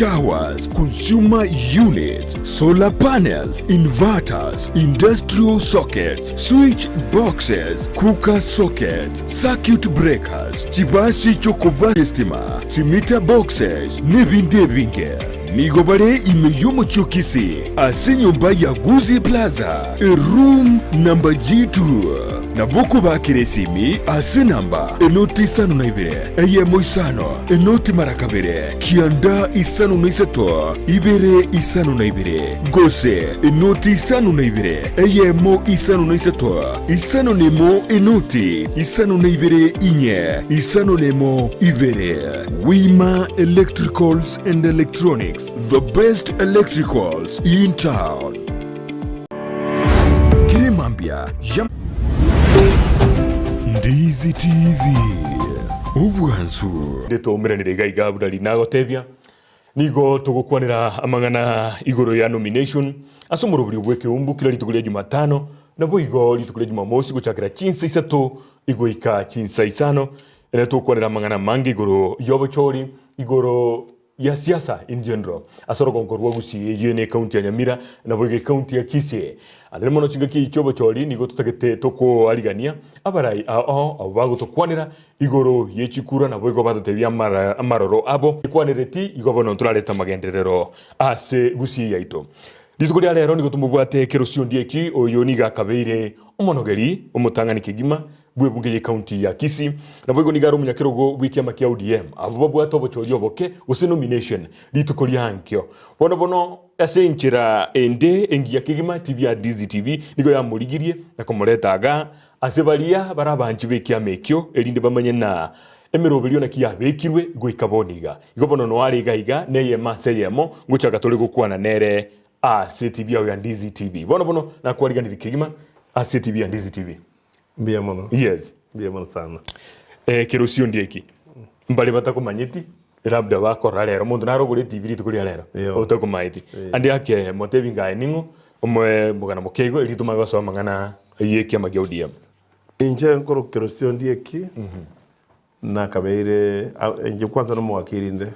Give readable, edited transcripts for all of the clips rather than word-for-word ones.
showers, consumer units, solar panels, inverters, industrial sockets, switch boxes, cooker sockets, circuit breakers, chibasi chi'okobua estima, chimeter boxes, nebinde ebinge. Nigo bare ime y'omochie o Kisii ase enyomba ya Gusii Plaza, eroom number G2. Nabo okobakera esimi ase enamba enoti isano na ibere, eyemo isano, enoti mara kabere, kianda isano na isato, ibere isano na ibere, gose enoti isano na ibere, eyemo isano na isato, isano na emo enoti isano na ibere inye, isano na emo ibere. Wima Electricals and Electronics, the best electricals in town. Kere mambia ya Ndizi TV, obwansu. Ndetoumeranire iga iga buna rinagotebia, nigo togokwanera amang'ana igoro ya nomination ase omoroberio bw'ekeumbu kera rituko ria Jumatano, naboigo rituko ria Jumamosi gochakera chinsa isato goika chinsa isano, Ere togokwanera amang'ana amange igoro y'obochori, igoro ya siasa in general ase orogongo rwa Gusii, eyio ne ekaunti ya Nyamira naboigo ekaunti ya Kisii. Anene mono chingaki echi chi'obochori nigo totagete tokoarigania abarai ao ao abwo bagotokwanera igoro ye chikura naboigo batotebia amara amaroro abo ekwanereti igo bono ntorarete amagenderero ase Gusii yaito. Rituko ria rero nigo tomobwate kerosio ndieki oyo nigo akabeire omonogeri omotang'ani kegima bw'ebunge y'ecounty ya Kisii, naboigo nigo are omonyakerogo bw'ekiama kia ODM, abwo babwate obochori oboke gose nomination rituko ria ankio. Bono bono ase enchera ende engiya kegima TV ya DCTV nigo yamorigirie na komoreta igaa ase baria bare abanchi b'ekiama ekio erinde bamanye na emeroberio naki yabekirwe goika bono iga. Igo bono noare iga iga neyemo ase eyemo ngochaka tore gokwana nere ase TV yao ya Ndizi TV. Bono bono nakwariganirie kegima ase TV ya Ndizi TV. Mbuya mono. Yes. Mbuya mono sana. Eh, kerosio ndieki mbare batakomanyeti labda bakorora rero omonto nare ogore etibi rituko ria rero Iyo. otakomaeti ande ake motebi ngaye ning'o omoe mogana mokeigo erio tomanye gosoa amang'ana ye ekiama kia ODM. Inche nkorwa kerosio ndieki nakabeire a- inche kwanza nomowakili inde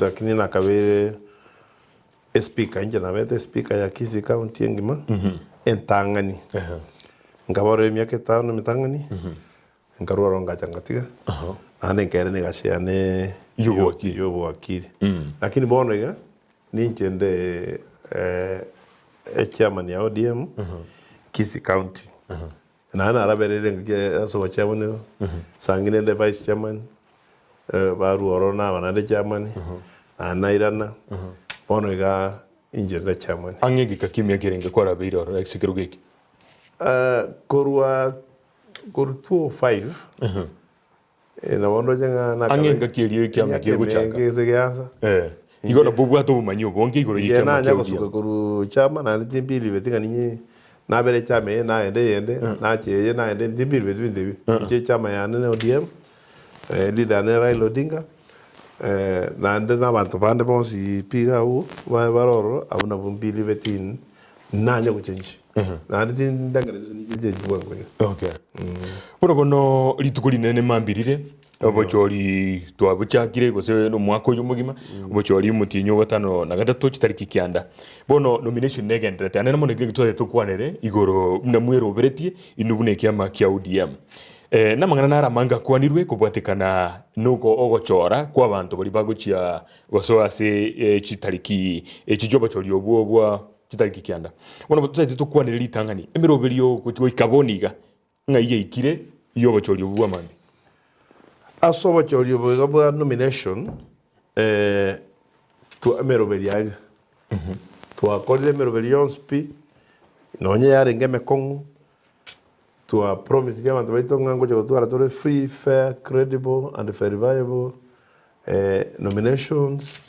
lakini nakabeire Espika, inche nabete espika ya Kisii County engima entang'ani. Nkaba ore emiaka etano emetang'ani, nkarwa oro ngacha ngatiga, naende nkairana egasi yane Y'obowakili. y'obowakili. Lakini bono iga, ninche nde echairman ya ODM Kisii County. Naende narabereire engaki ase obochairman, sang'ina inde vice chairman, barwa ororo naba naende chairman, naende nairana, bono iga inche nde chairman. Ang'e egeka ki'emiaka erenge kwarabeire ororo ase ekerogo eke? Korwa korwa 2005, nabo ndoche ng'a Ang'e nakabe engaki eria ekiama emiaka kegochaka. emenge ase geasa. Igo nabo obwate obomanyi obonge igoro Inche y'ekiama nanya kia gosuka ODM. korwa chama naende timbiribeti ng'a ninye nabere echama eye nagenda eyende, nacha eye nagenda eye, timbiribeti binto ebio. Inche echama yane ne ODM, leader yane Raila Odinga, naende na abanto bande bonsi pi iga abwo ba bare ororo, abwo nabwo mbiribeti nanye gochenji. Naende tindangereti ninche chenji bwango iga. Okay. Bono bono rituko rinene mambia rire, obochori twabochakire gose nomwaka oyo omogima, obochori omotienyi o gatano na gatato chitariki kianda. Bono nomination negendererete ande mono ekero tware tokwanere igoro buna mweroberetie inwe buna ekiama kia ODM. Namang'ana naro amange akwanirwe kobwatekana noko ogochora kwa abanto baria bagochia gosoa ase chitariki echi chiobochori obwo bwa chitariki kianda. Bono totaete tokwanere ritang'ani emeroberio goika bono iga. Ng'ai yaikire y'obochori obwo bw'amambia? Ase obochori obo iga bwa nomination, twa emeroberi aria, twakorire emeroberi yonsi pi, nonye yarenge emekong'u, twa promisiri abanto baito ng'a ngocha gotwara tore free, fair, credible and verifiable nominations,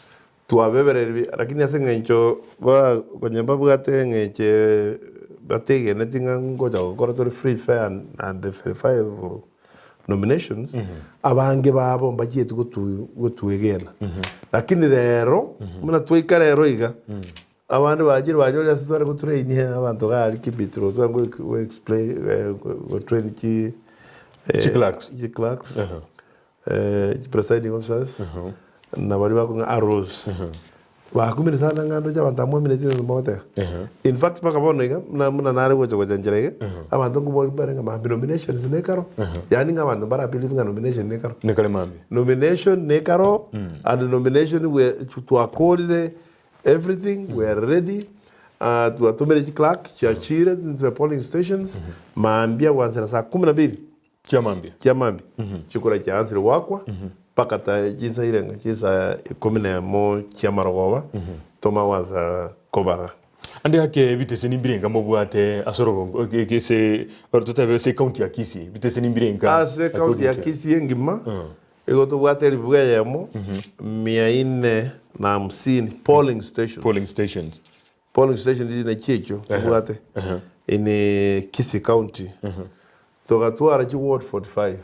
Twabebereiri, lakini ase eng'encho ba konya mbabwate eng'encho bategeneti ng'a ngocha gokora tore free, fair and verifiable nominations, abange babo mbachieti gotu gotuegena. Lakini rero, buna twaika rero iga, abande bachire banyorire ase tware gotrain abanto iga aria Kibiti road tware go explain gotrain chi Chi clerks. chi clerks. Presiding officers, na baria bakong'a arrows. Bakumire sana ng'a ndoche abanto aba mwamineti ng'a mogoteba. In fact mpaka bono iga, buna buna nare gocha gocha nchera iga, abanto nkobori bare ng'a mambia nominations nekaro, yaani ng'a abanto mbara believe ng'a nomination nekaro. Nekare mambia. Nomination nekaro, and nomination we twakorire everything, we are ready, twatomire chiclerk chiachire into the polling stations, mambia gwansera saa kumi na mbili. Chia mambia. Chia mambia. Chikura chiaansire goakwa mpaka ta chinsa irenge, chinsa ikomi na emo chi'amarogoba, toma gwansa kobara. Ande ake ebiteseni mbirenga mobwate ase orogongo ase totebe ase ecounty ya Kisii, ebiteseni mbirenga Ase ecounty ya Kisii engima, igo tobwate elifu eyemo, mia ine na hamsini polling stations. Polling stations. Polling station chiria nachio echio tobwate in Kisii County. Togatwara chi ward 45.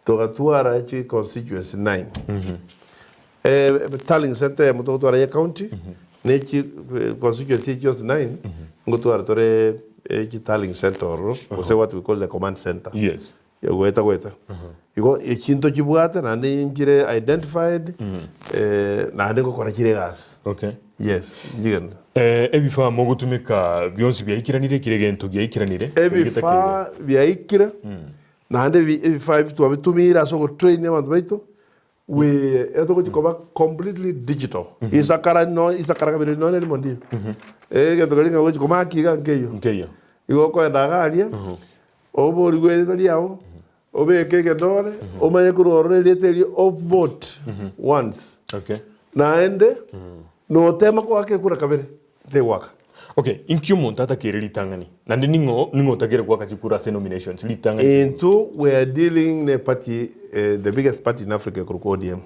Togatwara chi constituency 9. Eh, tallying center eyemo togotwara ya county ne chi constituency echio chionsi 9 ngotwara tore chi tallying center ororo gose what we call the command center. Yes. Goeta goeta. Igo echi ntochibwate naende nchire identified, naende ngokora chire egasi. Okay. Yes, nchigende. Ebifaa mogotumeka bionsi biaikiranire, kera egento giaikiranire. Ebifaa biaikire, naende ebifaa ebi twabitumiire ase ogotrain abanto baito, we etogochi koba completely digital. Isakara no isakara kabere nonya erimo ndiyo. Egento keria ng'a ogochi komaki iga nkeiyo. Nkeiyo. Igo okoenda iga aria, oborigwe erieta riao, obeke egedore, omanye korwa ororo erieta erio o vote once. Okay. Naende, notema koaka ekura kabere, tegoaka. Okay, inki omonto atakeire ritang'ani? Naende ning'o ning'o otakeire goaka chikura ase nominations ritang'ani? Intwe we are dealing ne party, the biggest party in Africa ekorokwa ODM.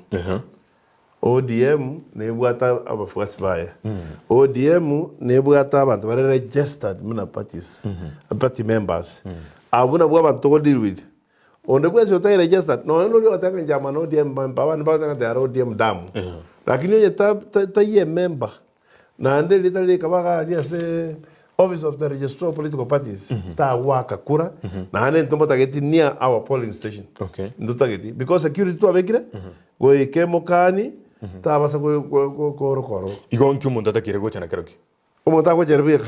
ODM nebwate abafuasi baye. ODM nebwate abanto bare registered buna parties, party members. Abwo nabwo abanto togo deal with. Onde bwensi otari registered, nonya noria ogoteba ng'a inche am an ODM member, abande bagoteba ng'a they are ODM damu. Lakini onye taiyo emember, Naende erieta riria rikaba iga aria ase Office of the Registrar of Political Parties, tagoaka kura, naende ntomotageti near our polling station. Okay. Ntotageti, because security twabekire, goika emokani, tabasa kooroka ororo. Igo nki omonto atakire gocha na kerokio? Omonto agocha ere bweka.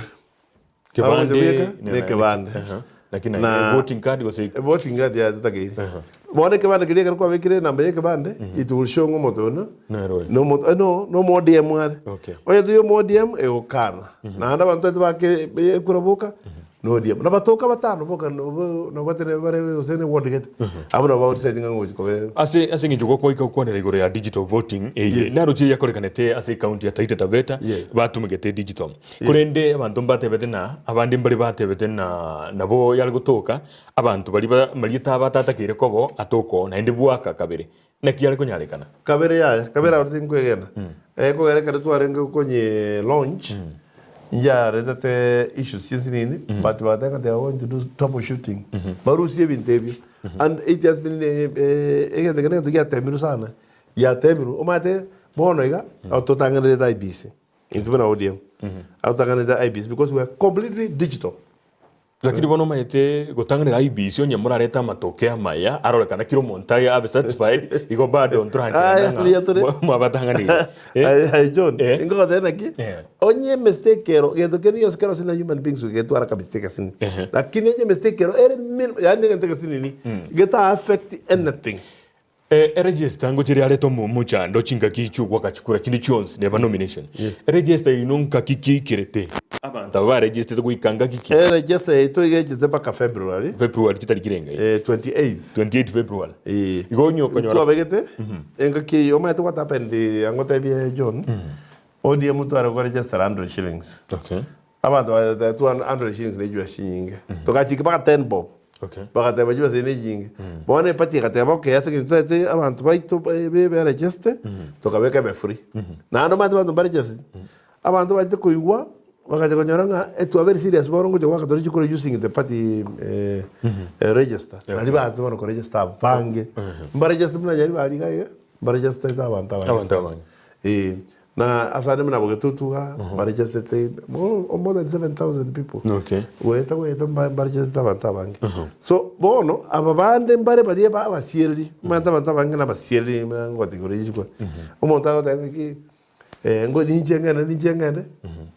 Kebande, Agocha bweka, na ekebande. Naki na Na- voting card gose Voting card yaye totakeire. Bono ekebande keria ekero kwabekire enamba ya ekebande, it will show ng'a omonto oyo Nere oyo. no omonto no no omo ODM are. Okay. Onye toiyo omo ODM egokana. Naende abanto baito bake ekura boka no ODM. Na batoka batano boka nabo nabwatire bare gose ne ward gete. Abwo nabo bagodecidinga ng'a ogochi koba Ase ase eng'encho gokwaika gokwanera igoro ya digital voting eye Yes. naroche yakorekanete ase ecounty ya Taita Taveta Yes. batumegete digital. Korende abanto mbatebete na abande mbare batebete na nabo yare gotoka, abanto baria ba marieta abo atatakeire kobo atokoo naende bwaka kabere. Naki yare konyarekana? Kabere yaya, kabere aro tinkwegena. Ekogera ekero twarenge konye launch, nyaretete issues chinsinini, but bagateba ng'a they are going to do trouble shooting. Barusie ebinto ebio. And it has been egento ekio negento giatemirwe sana, giatemirwe, omanyete bono iga, totang'anerete IEBC. Intwe buna ODM, atotang'anete IEBC because we are completely digital. Lakini bono omanyete gotang'anera IEBC onye morarete amatoke amaya arorekana kera omonto aye abe satisfied igo bado Aya, ntorancherana buya tore. ng'a mwabatang'aneire. Eh? Aye, aye John, Eh. ingogotebia naki, Eh. onye emistake ero, gento kende gionsi kero ase na human beings getwara ka mistake ase Ehe. Lakini onye emistake ero ere minimal, yaani egento egesinini, geta affect anything. Eregister ngochia riarete omochando chingaki chi'ogoaka chikura chinde chionsi neba nomination. Eregister yaino ngaki ki eikerete? Abanto aba baregistete goika ngaki ki? Eregister yaito iga echete mpaka February. February chitariki renga iga? 28th. 28 February. Eh. Igo onye okonyora. Twabegete engaki eyio omanyete what happened angotebie John, ODM tware koregister 100 shillings. Okay. Abanto bagateba 200 shillings ne chibesa chinyinge. Togachika mpaka 10 bob. Okay. Bagateba chibesa echi nechinyinge. Bono eparty egateba okay ase eng'encho totaete abanto baito be beregeste, tokabeka ebe free. Naende omanyete abanto mbaregesteti, abanto bachete koigwa, bagacha konyora ng'a etwabere serious bono ngocha goaka tore chikura using the party register. Nario bachete bono koregister abange. Mbaregeste buna nyari baria iga iga, mbaregestete abanto abange Abanto sana. abange. Eh. Na ase ande buna bogetutu iga, mbarechesete more than 7,000 people. Okay. Goeta goeta mbarechesete abanto abange. So bono aba bande mbare baria ba abasiereri, omanyete abanto abange na abasiereri ngotegerwa rikwe. Omonto agoteba ng'aki. Eh, ngo ninche ng'ende ninche ng'ende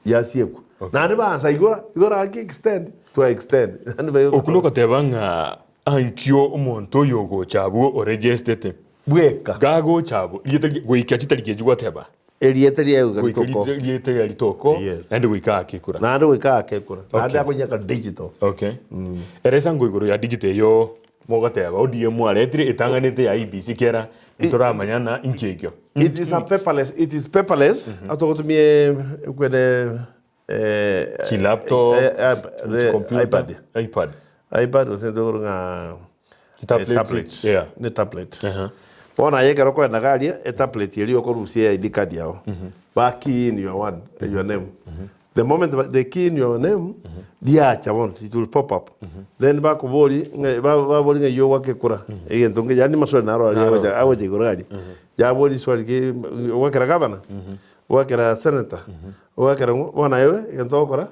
yasiekwa. Naende baansa igora igora gaki extend twa extend naende baigwa Okwo nogoteba ng'a ankio omonto oyo ogocha abwo oregestete bweka gagocha abwo rieta ria goika chitariki echio gwateba erieta riaye goika goika ritoko rieta rieta ria ritoko Yes. naende goika ake ekura. naende goika ake ekura naende Okay. akonyaka digital Okay. Eresa ngo igoro ya digital eyo mogoteba ODM mwaretire etang'anete ya IEBC kera ntoramanyana inki ekio. It is a paperless, it is paperless. Ase ogotumia ekwene eh, Chi laptop, eh, eh, chi eh, computer, iPad. iPad. iPad gose tokoro ng'a Chi tablet, eh, tablet. yeah. Ne tablet. Aha. Bono aye ekero okoenda iga aria, etablet eria okorusia ID card yago. Ba key in your one, your name. The moment ba- they key in your name, riacha bono, it will pop up. Then bakobori ng'a ba- babori ng'a eywo ogwake kura, egento nge yaani maswali naro aria Naro. agocha agocha igoro aria. Yabori swali ki ogwakera gavana, ogwakera senator, ogwakera ng'o, bono aye egento ogokora,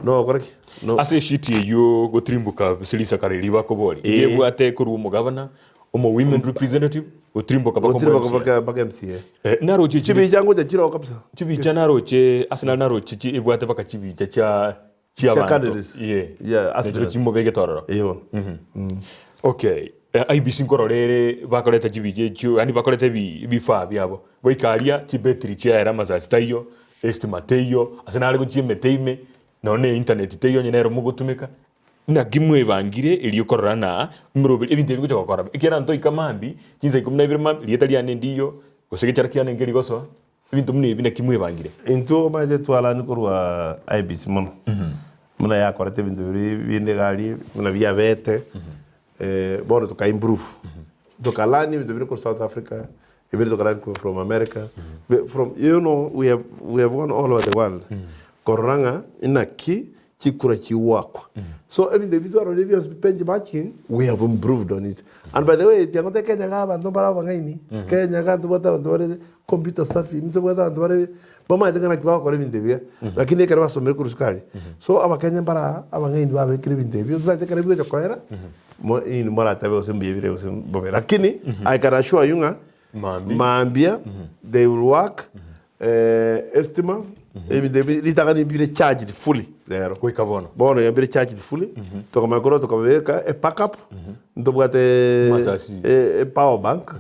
nogokora ki? No Ase eshiti eyio gotirimboka ase risakara erio bakobori, Eh. ngebwate korwa omogavana, omo women representative, gotirimboka mpaka omo gotirimboka MCA. mpaka mpaka MCA. Eh, naroche chiri Chibicha ngocha chiroo kabisa. chibicha naroche ase nare naroche chi ebwate mpaka chibicha chia Chia chiabanto candidates. yeah. Yeah, Nachiro aspirants. chimobegete ororo Ee bono. Okay, eh, IEBC nkorora ere bakoreta chibicha echio yaani bakoreta ebi ebifaa biabo goika aria chibetiri chiaera amasasi taiyo estima teiyo ase nare gochia emete ime Nonya ne internet teiyo onye nero mogotumeka, naki mwebangire erio korora ng'a mroberi ebinto ebi ngocha gokora. Ekiagera ntoika mambia, chinsa ikomi na ibere mambia, rieta riane ndiyo, gose gechara kiane nkeri gosoa, ebinto buna ebi naki mwebangire. Intwe omanyete twarani korwa IEBC mono, buna yakorete ebinto biria binde iga aria, buna biabete, bono toka improve, toka learn ebinto bire korwa South Africa, Ebere tokarari korwa from America, be- from you know we have, we have gone all over the world korora ng'a inaki chikura chigwakwa. So ebinto ebi twarorire bionsi benchmarking we have improved on it. And by the way tiango te Kenya iga abanto mbare abang'aini, Kenya iga ntobwate abanto bare computer savvy, ntobwate abanto bare bamaete ng'a naki bagokora ebinto ebiya, lakini ekero basomire korwa isiko aria. So abakenya mbare aa abang'aini babekire ebinto ebio, totaete ekero bigocha koera. Mo inwe moratebe gose mbuya bire gose mbobe lakini I can assure you ng'a Mambia. mambia they will work eh, estima ebinto ebi ritang'ani mbire charged fully rero Goika bono. bono iga mbire charged fully tokamanya korwa tokabeka e backup ntobwate Masasi. e, e power bank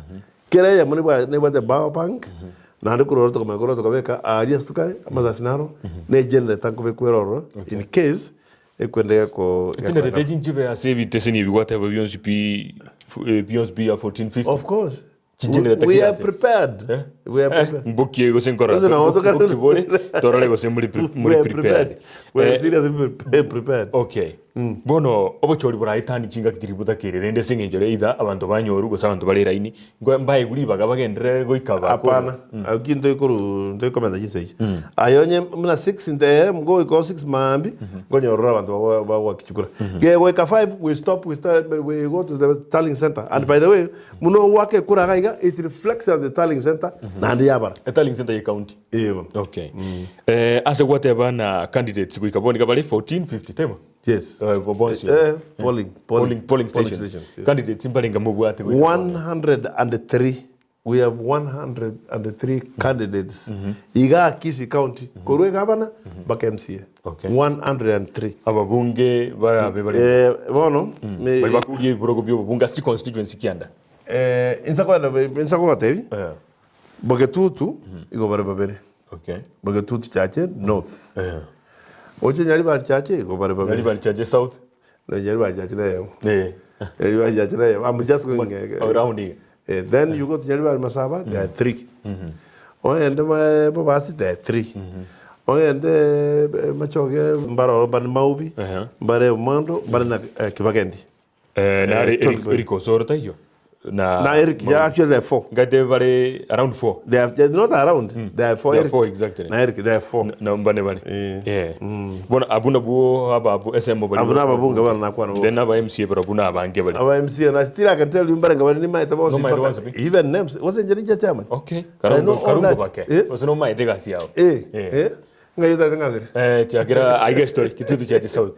kera eyemo nebwa- nebwate power bank naende korwa oro tokamanya korwa tokabeka aria ase tokare amasasi naro na egenerator nkobekwa ere ororo in case Ekwende geko Chinderete echi nchibe ase ebiteseni ebi gwateba bionsi pi eh, bionsi pi ya 1450. Of course. Chinderete We kira are ase. prepared. Eh? We are Eh, prepared. mbokie gose nkorora Gose nabo tokare- mbokie bore torore gose muri pre- We muri are prepared. prepared. We are Eh, seriously pre- prepared. Okay. Bono obochori boraetani chingaki chiri botakere rende ase eng'encho ere either abanto banyoru gose abanto bare eraini Ngwa- mbaegwe ribaga bagenderere goika bakure. Hapana. Aki ntoikoru ntoikomenta chinsa echio. Aye onye buna 6 nte am goika o 6 maambia nkonyorora abanto bago bagoaka chikura. Kegoika 5 we stop we start we go to the tallying center and by the way buna ogoaka ekura iga iga it reflects at the tallying center naende yabara. Etallying center ye county. Ee bono. Okay. Eh, ase gwateba na candidates goika bono iga bare 1450 taibo? Yes. Eh, bo- bonsi. Eh, polling, polling, polling stations. stations, yes. Candidates mbarenga mobwate goika bono. 103 we have 103 candidates iga Kisii County korwa egavana mpaka MCA Okay. 103 Ababunge barabe bare eh, bono me- bari bakuria ebirogo bia obobunge ase chiconstituency kianda. eh, insa kwenda insa kogotebi Eh, Bogetutu igo bare babere okay. Bogetutu chache north Eh. Oche Nyaribari chache igo bare babere Nyaribari chache south. Na Nyaribari chache na eyemo Eh. Nyaribari chache na eyemo I'm just going eh, Around iga. Eh, then you go to Nyaribari Masaba, there are 3. Ogende ma- Bobasi, there are 3. Ogende eh, Machoge, mbaro mbare Maubi, Ehe. mbare Omando, mbare na eh, Kibagendi. Eh, nare Eh, Eric, Eric Osoro taiyo. Na Na Eric, yeah, actually there are 4. Ngate bare around 4. They are, they're not around. There are 4. There are Eric. four exactly. Na Eric, there are 4. Na mbane bare. Eh. Eh. Bono abwo nabwo aba abwo SM bari. Abwo nababunge bana nakwana bo. Then aba MCA bari abwo nabange bari. Aba MCA and I still I can tell you mbare ngabari nimaete bonsi. Nomaete mpaka- bonsi pi? Even names. What's engineer chairman? Okay. I Karungo know all karungo that. bake. Eh? Gose nomaete egasi yao. Eh. Eh. Eh. Ng'ai otagete ng'asere? Eh, chiakera aiga story Kitutu Church South.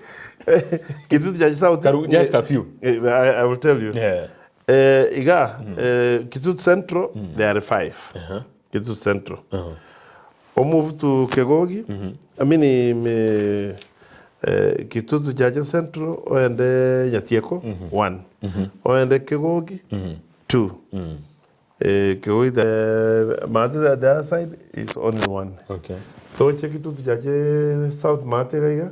Kitutu Church South. Karu, just a few. Eh, I, I will tell you. Yeah. Eh, iga, eh, Kitutu Central, there are 5. Kitutu Central. Omove to Kegogi, I mean Kitutu Chache Central oende Nyatieko, one. Oende Kegogi, two. Kegogi the maate the other side is only one. Okay. Toche Kitutu Chache South maate iga iga,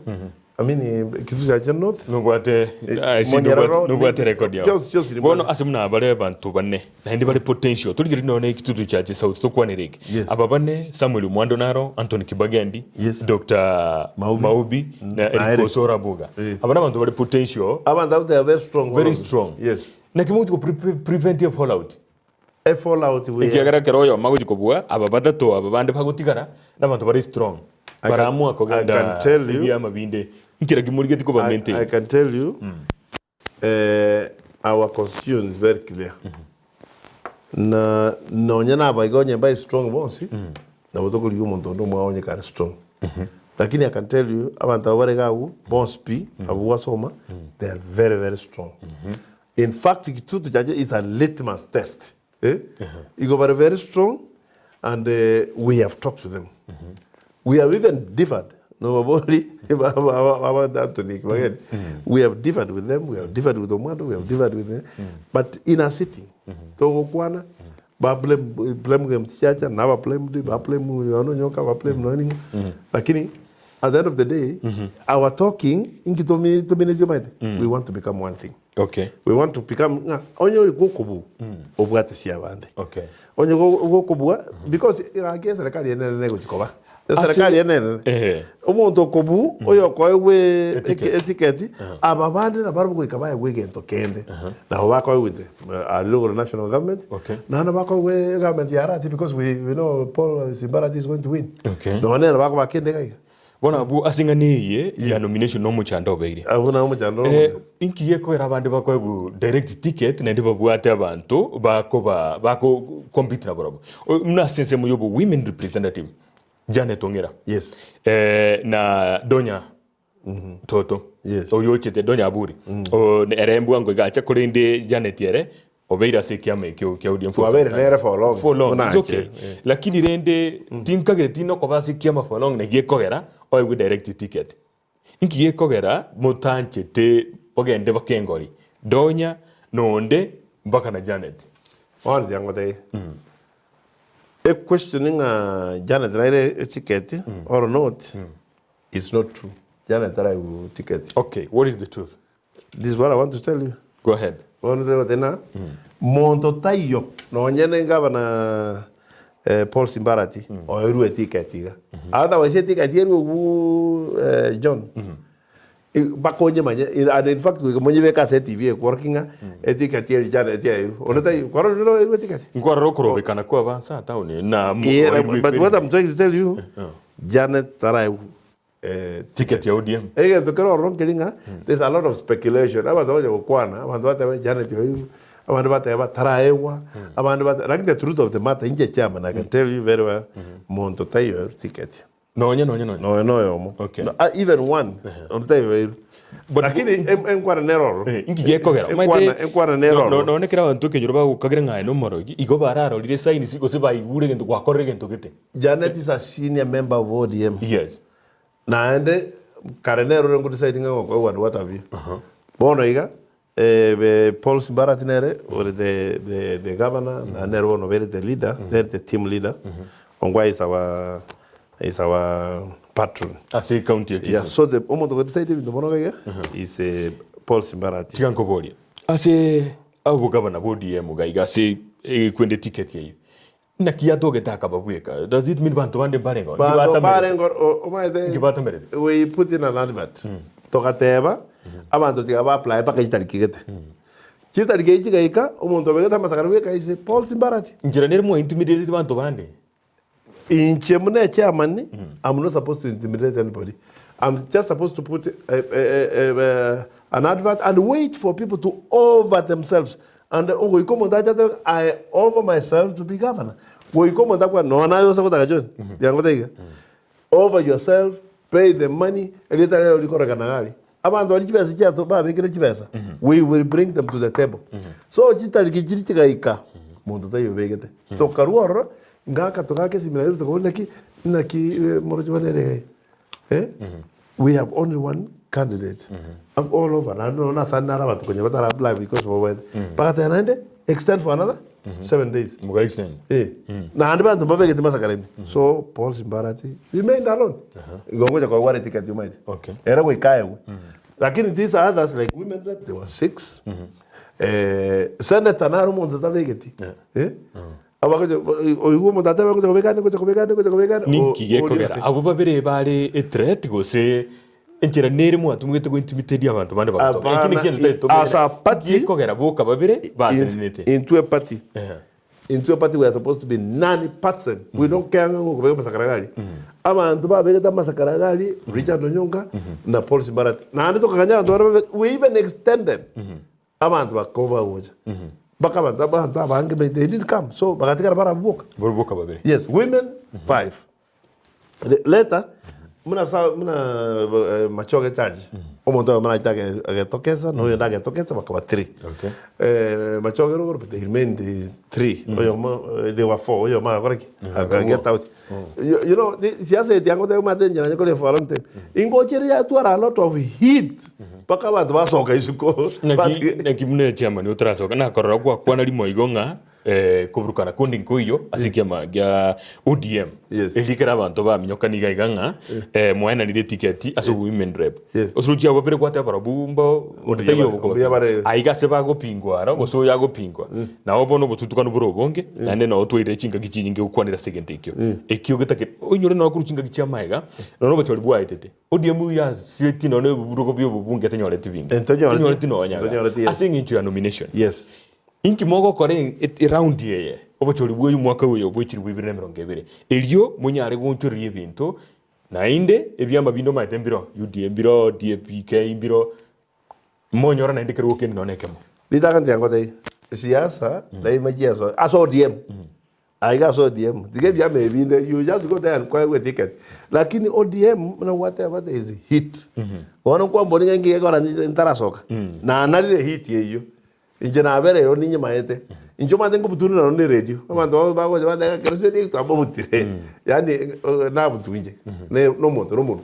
I mean Kitutu Chache North. Nobwate Eh, ase Monyerero, nobwate ni- record yao. Just- just Bono ase buna bare abanto bane naende bare potential torigereria nonya ekitutu chache south tokwanere eke. Yes. Aba bane Samuel Omwando naro, Anthony Kibagendi, Yes. Dr. Maubi. Maubi na Na Eric Eric. Osoro Abuga. Eh. Aba nabanto bare potential Abanto abwo they are very strong. all very of them. strong. Yes. Naki mogochi ko pre- prevent a fallout? A fallout we Ekiagera ekero oyomo agochia kobua, aba batato aba bande bagotigara, nabanto bare strong. I can- Baraamua I kogenda can tell you- ebiama binde. Nkera ki morigetie koba I, I maintain? can tell you our constitution is very clear. Na nonye nabaiga onye mbae strong bonsi, nabo tokorigia omonto onde omwao onye kare strong. Lakini I can tell you abanto abwo bare iga abwo bonsi pi, abwo gwasoma, they are very very strong. In fact Kitutu Chache is a litmus test eh? Igo bare very strong and we have talked to them. We have even differed nobabori Anthony Kibageni. We have differed with them, we have differed with Omwando, we have differed with them. But in a sitting, togokwana ba blame blame game chiacha na ba blame di ba blame yono nyoka ba blame no ningo. Lakini at the end of the day, our talking inki tomi tominetie omanyete, we want to become one thing. Okay. We want to become ng'a onye ori gokobua obwate abande. Okay. Onye gokobua because gaki eserekari enene negochi koba. Eserekari enene. Ehe. Omonto okobu oyo okoegwa Eticket. eticket aba bande nabarabwo goika baegwe egento kende. Nabo bakoegwa intwe aria igoro national government. Okay. Naende bakoegwa egovernment ya Arati because we, we know Paul Simba Arati is going to win. Okay. Nonya nere bakoba kende iga iga. Bono abwo ase eng'ana eye ya nomination na omochando obeire. Abwo nabo omochando ore Eh, omonene. inki gekoera abande bakoegwa direct ticket naende babwate abanto bakoba bako compete nabarabwo. O- Buna ase ensemo ya obo women representative Janet Ong'era Yes. eh, na Donya Toto Yes. oyo ochete Donya Aburi O, ere mbwango iga acha korende Janet ere Obeire ase ekiama ekio kia ODM for some Twabeire time. nere for long. For long. Buna It's okay. anche, eh. Lakini rende tinkagete nokoba ase ekiama for long naki gekogera oegwe direct ticket. Inki gekogera motanchete ogende baka engori Donya nonde mpaka na Janet. Bono tiga ngotebie. Equestion ng'a Janet naire eticket or not, it's not true. Janet taraigwa ticket. Okay, what is the truth? This is what I want to tell you. Go ahead. Bono tore goteba ng'a monto taiyo nonye ne gavana eh, Paul Simbarati oerwe etiketi iga. Otherwise etiketi erwe obuu eh, John. Bakonyemanye and in fact goika monyebeke ase etv ekworokia ng'a etiketi eri Janet yairwe. Onde taiyo kwarorire oirwe etiketi? Nkwarora okorobekana kwa abansa town na Yeah, but what I'm trying to tell you, Janet taraigwa Ticket ya ODM. Egento kere ororo nkeri ng'a there's a lot of speculation, abanto bagocha gokwana, abanto bateba Janet oirwe, abande bateba taraegwa, abande bateba lakini the truth of the matter inche chairman I can tell you very well, monto taiyo oirwe ticket. Nonye nonye nonye. Nonya na oyomo. Okay. No, ah, even one, onde taiyo oirwe. But- Lakini em- enkwana nere ororo. Eh, inki gekogera? Enkwana, enkwana nere ororo. Nonye ekero abanto ekenyoro bagokagera ng'a aye nomorogi, igo bararorire signs gose baigure egento gwakorire egento gete. Janet is a senior member of ODM. Yes. Naende kare nere ore ngodeciding ng'a gokoegwa and what have you. Bono iga, eh, be- Paul Simbarati nere ore the, the, the governor, na nere bono obere the leader, nere the team leader. Ongwae is our, is our patron. Ase ecounty ya Kisii. Yeah, so the omonto ogodecide ebinto bono iga is eh, Paul Simbarati. Tiga nkoborie, ase obogavana bwa ODM iga iga ase ekwende ticket eyio, Naki yatogete akaba bweka? Does it mean banto bande mbarengeo? Banto mbarengeo omanyete Inki batamerete? we put in an advert togateba abanto tiga ba apply mpaka chitariki gete. Chitariki echi chigaika omonto obegete amasakara bweka is Paul Simbarati. Inchera nere mwa intimidated banto bande. Inche buna echairman I'm not supposed to intimidate anybody. I'm just supposed to put a, a, a, a, an advert and wait for people to offer themselves. And ogoika omonto ache atebe I offer myself to be governor. Goika omonto akwane nonya naye ose gotaka John, yango taiga. Offer yourself, pay the money, erieta riao rikorekana iga aria. Abanto baria chibesa chiato babekire chibesa, we will bring them to the table. So chitariki chiria chigaika, monto taiyo obegete. Tokarwa ororo, ngaka togaka esimira yaito tokabora naki. Naki moroche bono ere eh? We have only one candidate all over naende nonya ase ande naro abanto konya batara apply because baboete. Bagateba naende extend for another 7 days. Muga extend. Eh. Naende banto mbabegete masakara ime. So Paul Simbarati remained alone. Igo ngocha koegwa are ticket omanyete. Okay. Ere goika aegwe. Lakini these others like women rep they were six. Eh, senator naro omonto otabegeti. Eh? Abagocha oigwe omonto atebe ngocha kobeka ande ngocha kobeka ande ngocha kobeka ande. Ninki gekogera abwo babere bare ethreat gose enchera nere mwatumegete go intimidate abanto bande bagasoka? Eki Hapana, nekio totagete as tomanyere. a party, Gekogera boka babere batenenete. Intwe party, Ehe. intwe party we are supposed to be non-partisan. We don't care ng'a ngokobeka amasakara gari. Abanto babegete amasakara gari, Richard Onyonka na Paul Simbarati. Naende tokaganya abanto baria babe, we even extended abanto bakoba bagocha. Mpaka abanto abanto abange they didn't come. So bagatigara barabwo boka. Barabwo boka babere. Yes, women five. Later, muna sa muna eh, Machoge Church, omonto oyomo nachete age- agetokesa, na oyonde agetokesa bakaba three. Okay. Eh, Machoge rogoro but they remained eh, three. Oyomo eh, they were four, oyomo agakora ki? Aka get out. You, you know, the siasa eti angoteba omanyete enchera nyekore for a long time. Ingochi ere yatwara a lot of heat mpaka abanto basoka isiko. Naki naki buna echairman otarasoka nakorora gwakwana rimo igo ng'a eh, koburukana konde nkoiyo ase ekiama gia ODM. Yes. Erio ekero abanto baminyoka niga iga ng'a eh, mwaenanire etiketi ase women rep. Yes. Ase ochiabo babere gwateba barabwo mbo onde taiyo Mbuya obokoba. bare. Aiga ase bagopingwa aro gose oyo agopingwa. Nabo bono obotutukanu bore obonge naende nabo twairire chingaki chinyinge gokwanera ase egento ekio. Ekio getake oinyore nonye korwa chingaki chia amaega nonye obochori bwaetete. ODM yasiretie nonye ebiburugo bia obobunge tenyoreti binge. Tonyoreti. Tenyoreti nonya iga. Tonyoreti, yes. Ase eng'encho ya nomination. Yes. Inki mogokora eround eye, obochori bwa omwaka oyo bwe chilifu ibere na emerongo ebere, erio monyare goonchoreria ebinto, naende ebiama binde omanyete mbiroo, UDA mbiroo, DAPK mbiroo, monyora naende kerogo kende nonya nekemo. Ritang'ani tiga ngotebie, siasa naima chiasoa ase ODM, aiga ase ODM, tiga ebiama ebi binde you just go there and koegwa eticket. Lakini ODM buna gwateba there is heat. Bono nkwambori ng'a inki gekogera ntarasoka, nanarire heat eyio. Inche nabereirwe ninyemaete, inche omanyete nkobuturwa naro ne eredio, abanto babo bagocha bateba ng'a ekero ase twamobutire, yaani nabutu inche, ne nomonto nomonwe.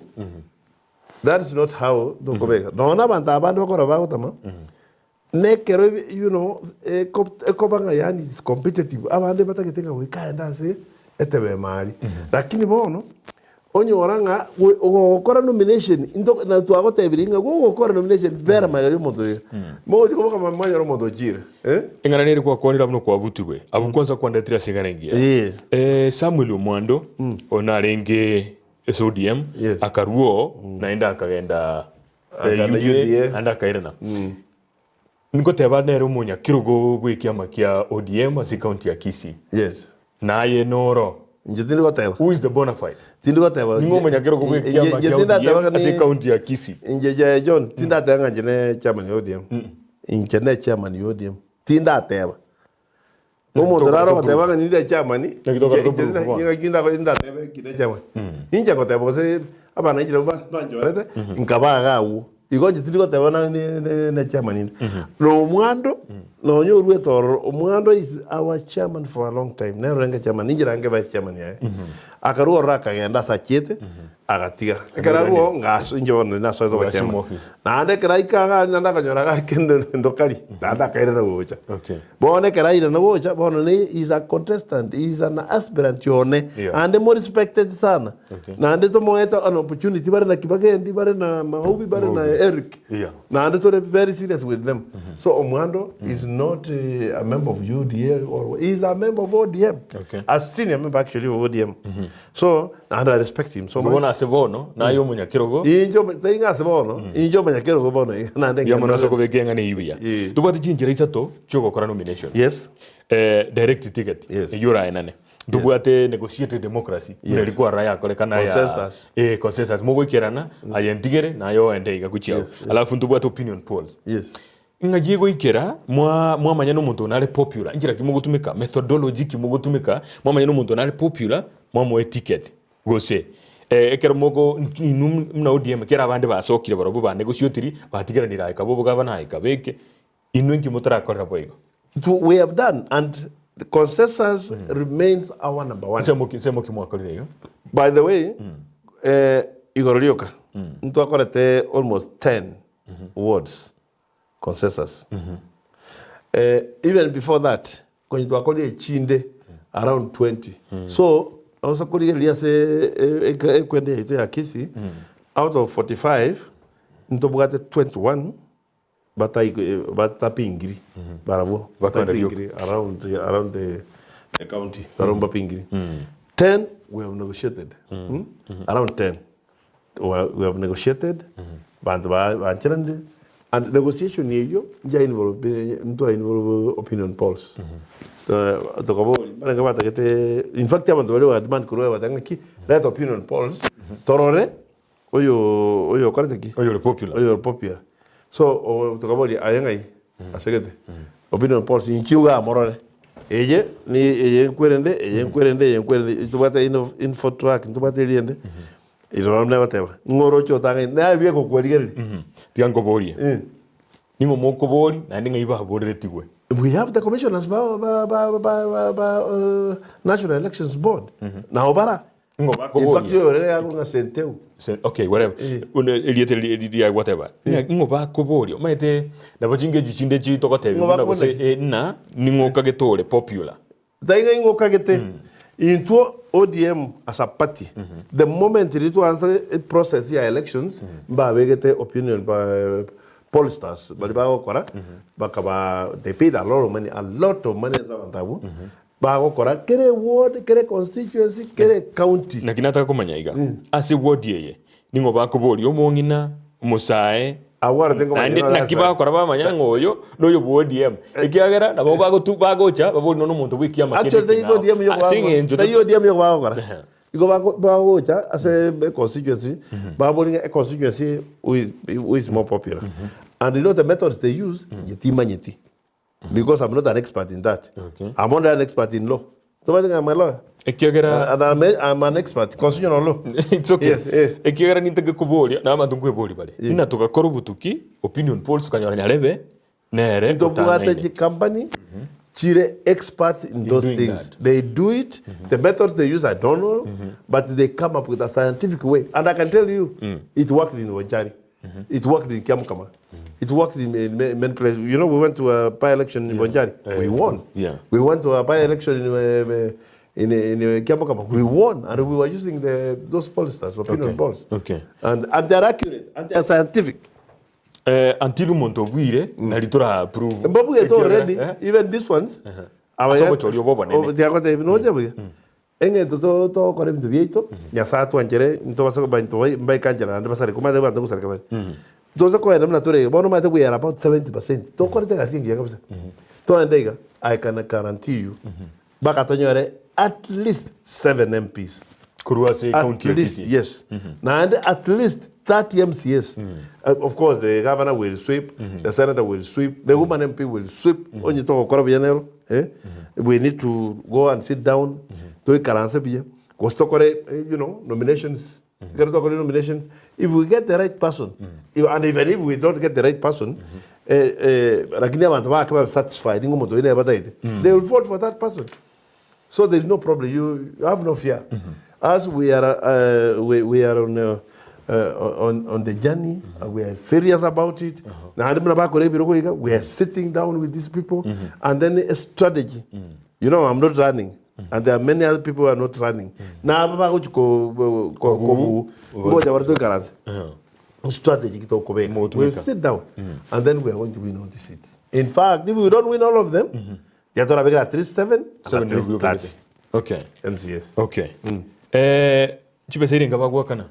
That is not how tokobeka. Nonya na abanto abande bakora bagotama, nekero you know, ekoba ng'a yaani is competitive, abande batagete ng'a goika aende ase etebe ime aria. Lakini bono, Onyora ng'a ogokora nomination into na twagotebirie ng'a gogokora nomination bera magega y'omonto oyo. Mogochia koboka mambia mwanyora omonto ochire eh. Eng'ana nere gwakwanire abwo nokwabutirwe, abwo kwansa kwandetire ase eng'ana engiya. Eh. Eh, Samuel Omwando oyo narenge ase ODM Yes. akarua oo naende akagenda eh, Akagenda UDA UDA. naende akairana. Ngoteba nere omonyakerogo bw'ekiama kia ODM ase ekaunti ya Kisii. Yes. Naye noro. Inche tindi goteba. Who is the bona fide? Tindi goteba. Ning'o omonyakerogo bw'ekiama Inche kia tindateba ODM ng'a ase ni- ekaunti ya Kisii? Inche je John, tindateba ng'a inche ne chairman ya ODM. Inche ne chairman ya ODM. Tindateba. Omonto Tokora nare to ogoteba proof. ng'a ninde chairman, Naki tokora to inche- proof bono. inche ndatebe ki ne chairman. Inche ngoteba gose abana inche nabo banchorete, nkaba iga agwo. Igo inche tindi goteba na ne chairman inde. Na omwando, nonya oruete ororo, omwando is our chairman for a long time, nere orenge chairman, inche naye vice chairman yaye. Akarua ororo akagenda ase achiete, agatiga. Ekero arua oo, ngaso inche bono nasoete obo Ogasuma chairman. office. Naende ekero aika iga aria naende akanyora iga kende ndokari, naende akairana gocha. Okay. Bono ekero airana gocha, bono ne he is a contestant, he is an aspirant one, Yeah. naende mo respected sana. Okay. Naende tomoete an opportunity bare na Kibagendi, bare na Mahubi, bare na Mahubi. Eric. Yeah. Naende tore very serious with them. So Omwando is not a member of UDA or he is a member of ODM. Okay. A senior member actually of ODM. So naende I respect him so much. Bono ase bono, naye omonyakerogo, Inche omo- tari ng'a ase bono, inche omonyakerogo bono iga naende mbuya mono ase ngendererete. okobeka eng'ana eyio buya. Eh. Tobwate chinchera isato chiogokora nomination. Yes. Eh, direct ticket, Yes. eyio oraenane. Ntobwate negotiated democracy, buna eria kwarora yakorekana ya Consensus. eh, consensus. Mogoikerana, aye ntigere, naye oende iga gochia agwo. Alafu ntobwate opinion polls. Yes. Ng'aki egoikera mwa mwamanya nomonto one are popular, inchera ki mogotumeka, methodology ki mogotumeka, mwamanya nomonto one are popular, mwamoa eticket. Gose ekero mogo inwe buna ODM ekero abande basokire barobwo ba negotiatiri, batigeranire aye kabe obogabana aye kabe eke, inwe inki motarakorera boigo? We have done and the consensus remains our number one. Nsemo ki nsemo ki mwakorire igo? By the way, eh, igoro rioka ntwakorete almost 10 wards consensus. Eh, even before that konya twakorire echinde around 20. So ose korigereria ase e- e- ekwende yaito ya Kisii out of 45 ntobwate 21 batai batapingiri barabwo Bakwenda rioka. batapingiri around around the, the county barabwo mbapingiri 10 we have negotiated mm? around 10 we we have negotiated bantu ba- bancheranire and negotiation eyio nja involve ntwa involve opinion polls tokabori barenge batagete in fact abanto baria ba demand korwa batanga ng'aki leta opinion polls torore Oyo oyo okorete ki? Oyo ore popular. Oyo ore popular. So o- tokaboria aye ng'ai asegete opinion polls inki ogamorore eye ni eye nkwerende eye nkwerende eye nkwerende ntobwate ino info track ntobwate eria ende ero bono negoteba ng'o oroche otang'aini naye buya gokwerigereria. Tiga nkoborie. Eh. Ning'o mokoboria, naende ng'ai baboreretigwe? We have the commissioners ba ba ba ba ba ba National Elections Board nabo bara Ng'o In fact, bakoboria? oyo ore yago ng'a Senteu. Se- okay whatever Une erieta eri- eri ria whatever Ng'a ng'o bakoboria omanyete nabo chingenchi chinde chi togotebia Ng'o buna gose bakoboria? eh, ng'a ning'o okagete ore popular. Tai ng'a ing'o okagete intwo ODM as a party the moment riria twaansa process ya elections mbabegete opinion ba pollsters baria bagokora bakaba they paid a lot of money a lot of money ase abanto abwo Bagokora kera eward, kera econstituency, kera ecounty. Naki nataka komanya iga, ase eward eye ning'o bakoboria omong'ina, omosae, Abwo aro tinkomanya naende nore naki ase. bagokora bamanya ng'a oyo noyo bwa ODM, ekiagera nabo bagotu bagocha baborie nonya omonto bw'ekiama kende Actually taibo ekeng'ao. ODM Ase eng'encho tai ODM yoka bagokora. Igo bako bagocha ase econstituency baborie ng'a econstituency who is who is more popular. And you know the methods they use, inche timanyeti. Because I'm not an expert in that. Okay. I'm only an expert in law. Tobwate ng'a I'm a lawyer. Ekiagera And I'm, a, I'm an expert constitutional law. It's okay. Yes, eh. Ekiagera nintake koboria na abanto nkweboria bare. Ng'a togakora obotuki opinion polls tukanyora nyarebe nere Ntobwate otang'aine. chicompany chire experts in those doing things. that. They do it. The methods they use, I don't know, but they come up with a scientific way. And I can tell you, it worked in Wanjari. It worked in Kiamkama. It worked in, in ma- many places. You know, we went to a by-election in Bonjari. We won. Yeah. We went to a by-election in, in, in, in Kiamkama. We won. And we were using the, those pollsters, opinion Okay. polls. Okay. And, and they're accurate. And they're scientific. Eh, until omonto obwire nari tora approve. Mbabugete Ekiagera, already, eh? even these ones. Ase obochori obo obonene. Tiagotebi noche buya. Eng'encho to togokora ebinto biaito, Nyasae atwanchere, ntobase koba intwe bai mbaikanchera naende basareke, omanyete abanto gosareka bare. Toche kogenda buna tore iga, bono omanyete we are about 70%, tokorete egasi engiya kabisa. Togende iga, I can guarantee you, mpaka tonyore at least 7 MPs. Korwa ase At county ya least, Kisii. yes. Naende at least 30 MCAs. Of course, the governor will sweep, the senator will sweep, the woman MP will sweep. Onye togokora buya nero, eh? We need to go and sit down, toikaranse buya. Gose tokore, eh, you know, nominations. Ekero tokore nominations, if we get the right person, if, and even if we don't get the right person, eh, eh, lakini abanto bake babe satisfied ng'a omonto oyo nere batagete, they will vote for that person. So there is no problem, you have no fear. As we are, uh, we, we are on, uh, uh, on, on the journey, uh, we are serious about it. Naende buna bakora ebirogo iga, we are sitting down with these people and then a strategy. You know, I'm not running. And there are many other people who are not running. Na aba bagochi ko ko ko ngocha bare toikaranse. Strategy ki tokobeka. We Mogotumeka. sit down and then we are going to win all the seats. In fact, if we don't win all of them, Tiga torabekere at least 7 and Seven at least nabwo 30 Okay. MCAs. Okay. Eh, chibesa ere bagoakana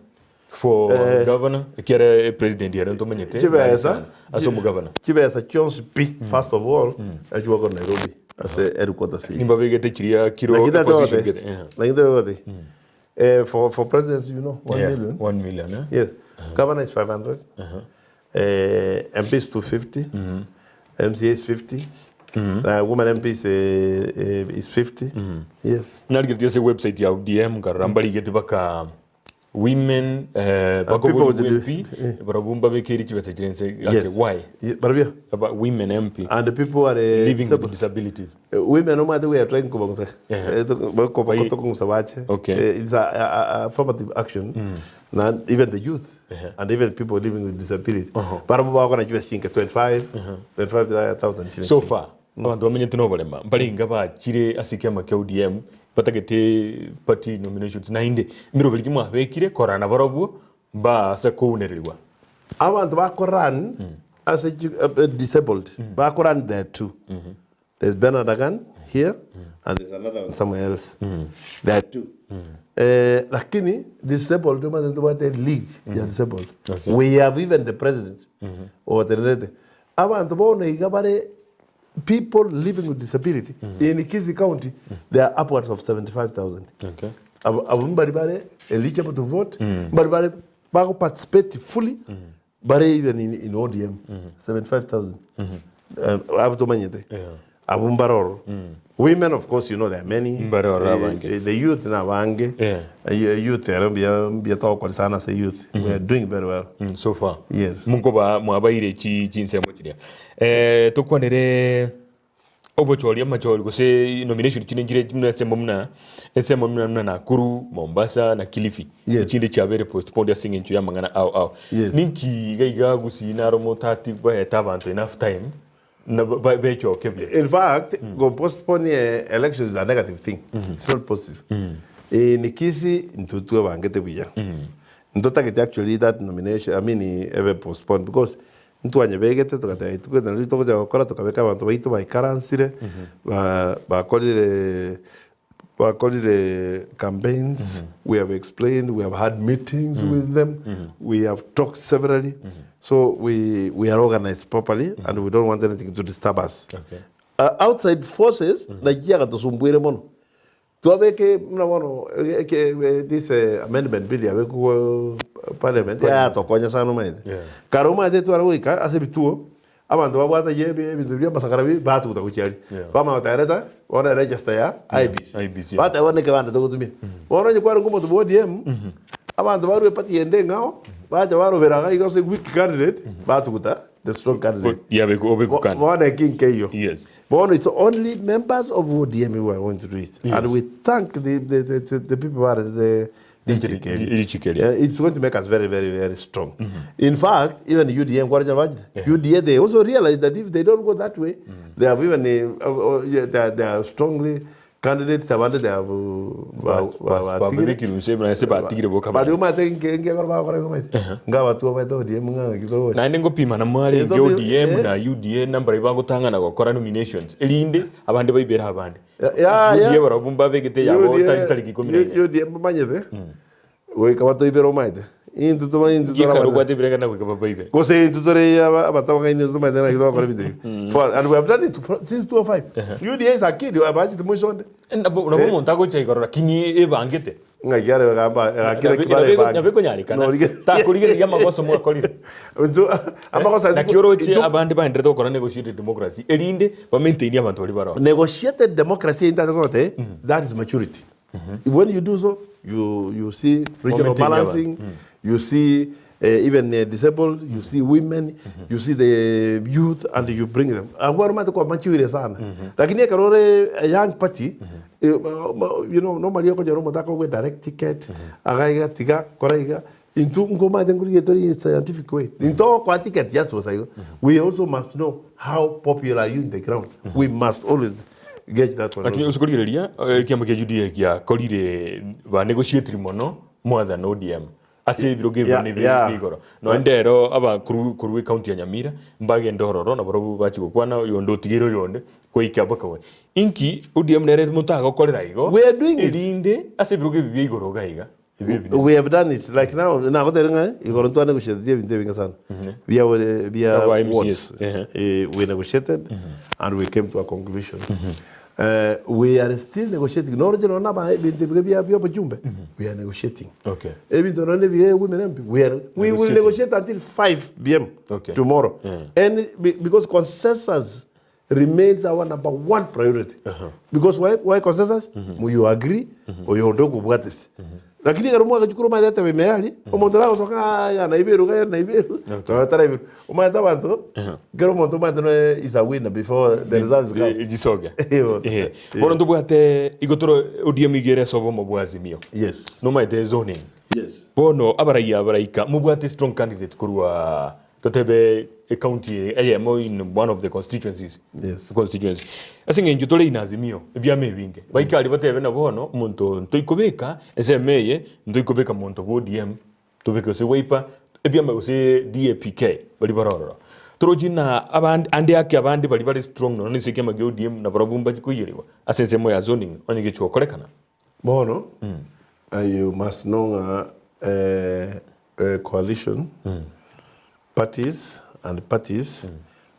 for governor ekiara president ere ntomanyete Chibesa ase omogavana chibesa chionsi pi first of all echigwakora Nairobi ase headquarters eye. nimbabegete chiria kiro Lakini position tatote gete eh. lakini tatote eh, for for presidency you know 1 Yeah, million. 1 million eh? Yes. Governor is 500. Eh, MP is 250. MCA is 50. Woman MP is, is 50. Yes. Narigeretie ase website ya ODM nkarora mbarigete baka Women people bakobori with the- MP barabwo mbabekeire chibesa chire inse Yes. ake why? Barabia. Aba women MP And the people are living with disabled. disabilities. Women omanyete we are trying kobagusa. Yeah. Tokong'usa bache. Okay. It's a affirmative action. Na even the youth and even people living with disability. Barabwo bagokora chibesa chinke 25 25,000 shillings. So far abanto bamenyete na oborema mbarenge bachire ase ekiama kia ODM batagete party nominations naende emeroberi ki mwabekire korana nabarobwo mbaase kounererigwa. Abanto bako run ase chi disabled bako run there are two. There's Bernard Agan here and there's another one somewhere else. There are two. Eh, lakini disabled omanyete ntobwate league ya disabled. Okay. We have even the president otenerete. Abanto bono iga bare people living with disability in Kisii County they are upwards of 75,000. Okay. Abo abo mbari bare eligible to vote, mbari bare bago participate fully, bare even in ODM 75,000. Abo tomanyete. Yeah. Abo mbare ororo. Women of course you know there are many. Mbare ororo Eh, abange. eh, The youth na abange. Yeah. Youth ero mbuya mbuya togokora sana ase youth. We are doing very well. So far. Yes. Monkoba mwabaire chi chinsemo chiria. Eh, tokwanere obochori amachori gose nomination chinde nchire buna ensemo buna ensemo buna buna Nakuru, Mombasa na Kilifi. Yes. Echinde chiabeire postponed ase eng'encho ya amang'ana ao ao. Yes. Ninki iga iga Gusii naro motati baete abanto enough time na ba- bechoke buya. In fact, go postpone elections is a negative thing. It's not positive. In Kisii, intwe twebangete buya. Ntotagete actually that nomination, I mean, ebe postponed because ntwanyebegete togateba rituko eri nario togocha gokora tokabeka abanto baito baikaransire, ba- bakorire bakorire campaigns, we have explained, we have had meetings with them, we have talked severally, so we, we are organized properly and we don't want anything to disturb us. Okay. Outside forces, naki yagatusumbuire mono. Twabeke buna bono eke this amendment bill yabekwa parliament yatokonya sana omanyete. Yeah. Kare omanyete tware goika ase ebituo abanto babwate ye ebinto bia amasakara bi batuguta gochia aria. Yeah. Bamanya gotereta bono eregister ya IEBC. IEBC, yeah. Bateba bono ekebande togotumia. Bono onye kwarenge omonto bwa ODM, abanto barwe eparty ende eng'ao, bacha barobera iga iga ase weak candidate, batuguta the strong candidate. Yabe obekukana. Bono eki nkeiyo. Yes. Bono it's only members of ODM who are going to do it. Yes. And we thank the people who are the Richikeri. Richikeri. Yeah, it's going to make us very, very, very strong. In fact, even UDM, kwa rachana bachete, UDA, they also realize that if they don't go that way, they have even, yeah, they are strongly candidates, abande they have, Babekire inse buna ase batigire boka Bari bare. omanyete nke nke ekero bagokora igo omanyete, nkabatwa omanyete ODM ng'a ng'aki togocha. Naende ngopimana mwarenge Etobi- ODM eh. na UDA nambari bagotang'ana gokora nominations erinde abande baibere abande. Ya- ya- ya. UDA barabwo mbabegete yabo tari tariki ikomi na ine. UDA mbamanyete goika batoibere omanyete intwe toma intwe Giekare torabana. obwate ebirenga na goika babaibere. Gose intwe tore abatabang'aini tomanyete naki togokora ebinto ebi. For and we have done it since 2005. UDA is a kid abachete moiso onde. Nabo nabo omonto agocha igoro lakini ebangete. Ng'aki are gamba gakire kibare Nabo nabo ekonyarekana. Takorigereria amagoso mwakorire. Amagoso Naki oroche abande baenderete gokora negotiated democracy erinde ba maintain abanto baria baroo. Negotiated democracy intate kogotebia that is maturity. When you do so, you see regional Maintain balancing, you see even disabled, you see women, you see the youth and you bring them. Abwo omanyete kwa mature sana. Lakini ekero ore a young party, you know, normally okonyora omonto akogwa direct ticket, agaiga tiga, kora iga, intwe nkomanyete nkorigia tore in scientific way. Ntogokoa ticket just bosa igo. We also must know how popular are you in the ground. We must always get that one. Lakini ase korigereria ekiama kia UDA giakorire ba negotiatiri mono more than ODM ase ebirogo ebio Yeah, ne yeah. bigoro. Nonya ndero aba korwa korwa ecounty ya Nyamira mbagende ororo nabarobwo bachia gokwana oyonde otigere oyonde goika mpaka we. Inki ODM nere motagokorera igo We are doing it. erinde ase ebirogo ebi bia igoro iga iga ebi ebinene. We have done it like now nagoteire ng'a igoro ntwa negotiatetie ebinto ebinge sana bia bia Aba MCAs, wards. ehe. We negotiated and we came to a conclusion. We are still negotiating noroche nonya na aba ebinto ebiga bia bia obochumbe we are negotiating. Okay. Ebinto nonya ebiga women MP we are we will Negotiating. negotiate until 5 pm Okay. tomorrow. And because consensus remains our number one priority. Because why consensus? You agree or you don't go. Lakini ekero mwagachia korwa omanyete etebe ime aria, omonto nagosoka ng'a iga naiberwe iga naiberwe, nonya taraiberwe. Omanyete abanto, kera omonto omanyete noe is a winner before the results come. Chisoge. Eeh. Eeh. Bono ntobwate igo tore ODM iga ere ase obomo bwa Azimio. Yes. Nomanyete zoning. Yes. Bono abaraiyo abaraika mobwate strong candidate korwa totebe ecounty eye eyemo in one of the constituencies. Yes. Constituency. Ase eng'encho tore in Azimio ebiama ebinge. Baike aria batebe na bono omonto oyo ntoikobeka ensemo eye ntoikobeka monto bwa ODM tobeke gose Wiper ebiama gose DAPK baria bare ororo. Torochi na abande ande ake abande baria bare strong nonya na ase ekiama kia ODM nabarabwo mbachi koiyerigwa ase ensemo ya zoning onye gechi gokorekana. Bono, you must know ng'a coalition parties and parties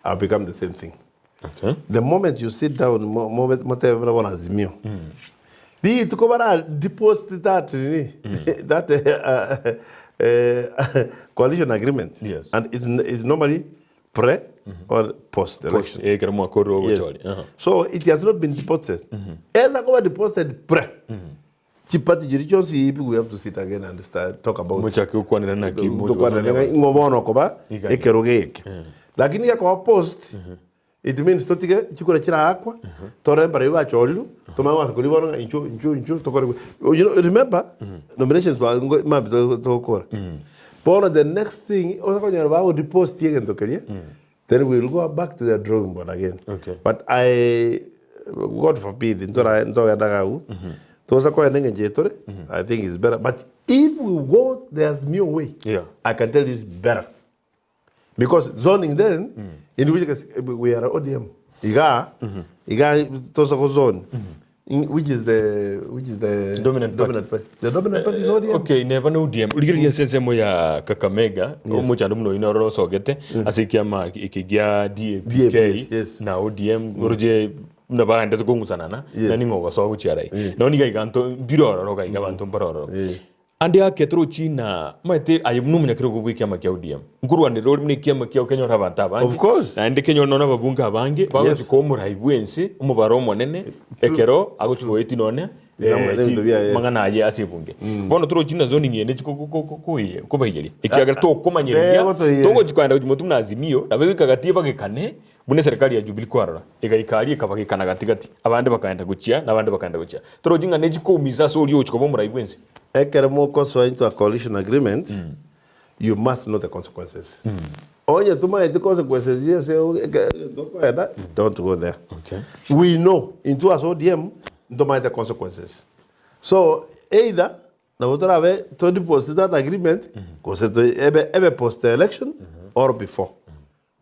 have become the same thing. Okay. The moment you sit down mo- mobe- motebe buna bono Azimio, rituko bara deposit that nini that coalition agreement Yes. and it's, it's normally pre or post election. Post, eh, ekero mwakorire Yes. obochori. Aha. So it has not been deposited. Eza koba deposited pre. Chipati chiri chionsi ipi we have to sit again and start talk about. Mochake gokwanera naki moche Tokwanera gosonia ng'a abanto. ing'o bono okoba Iga. ekero geke. Lakini gekoba post it means totige chikura chiraakwa tore mbarabwo bachorirwe tomanye goansa koria bono ng'a inchuo inchuo inchuo tokore You know remember nominations twa ngo mambia togokora. Bono the next thing osa konyora bago deposit egento keria then we will go back to the drawing board again. Okay. But I God forbid ntora ntogenda iga agwo tosa kogenda eng'encho eye tore I think is better but if we go the Azimio way Yeah. I can tell you is better because zoning then in which case we are ODM igaa igaa tosa go zone In, which is the which is the Dominant party. party. The dominant party is ODM. Okay, neba na ODM. Rigereria ase ensemo ya Kakamega, omochando buna oyio noro osogete ase ekiama eke gia DAPK DAP, yes, yes. na ODM oroche buna bagendete kong'usanana Yes. na ning'o ogosoa gochia arai. Nonye niga iga nto mbire ororo iga iga abanto mbare ororo. Yeah. Ande ake torochi na omanyete aye buna omonyakerogo bwa ekiama kia ODM, nkorwanera ore buna ekiama kiao kenyore abanto abange, Of course. naende kenyore nonya ababunge abange, bagochi Yes. koa omorai bwensi, omobaro omonene, ekero agochi goetia nonya Namwe ebinto biaye. amang'ana aye ase ebunge. Bono torochi na zoning ende chiko ko- ko- ko- koiye- kobaiyeria, ekiagera tokomanyereria, Tegotoiyeria. togochi koenda gochi motwe buna Azimio, nabo egoika gati ebagekane, buna eserekari ya Jubilee kwarora, egaika aria ekabagekana gati gati, abande bakaenda gochia, na abande bakaenda gochia. Torochi ng'a nechikoumisa ase oria ogochia koba omorai bwensi. Ekero mokosoa into a coalition agreement, you must know the consequences. Onye tomaeti consequences chia ase egento okoenda, don't go there. Okay. We know intwe as ODM ntomaete consequences. So either nabo torabe to deposit that agreement gose to ebe ebe post election or before.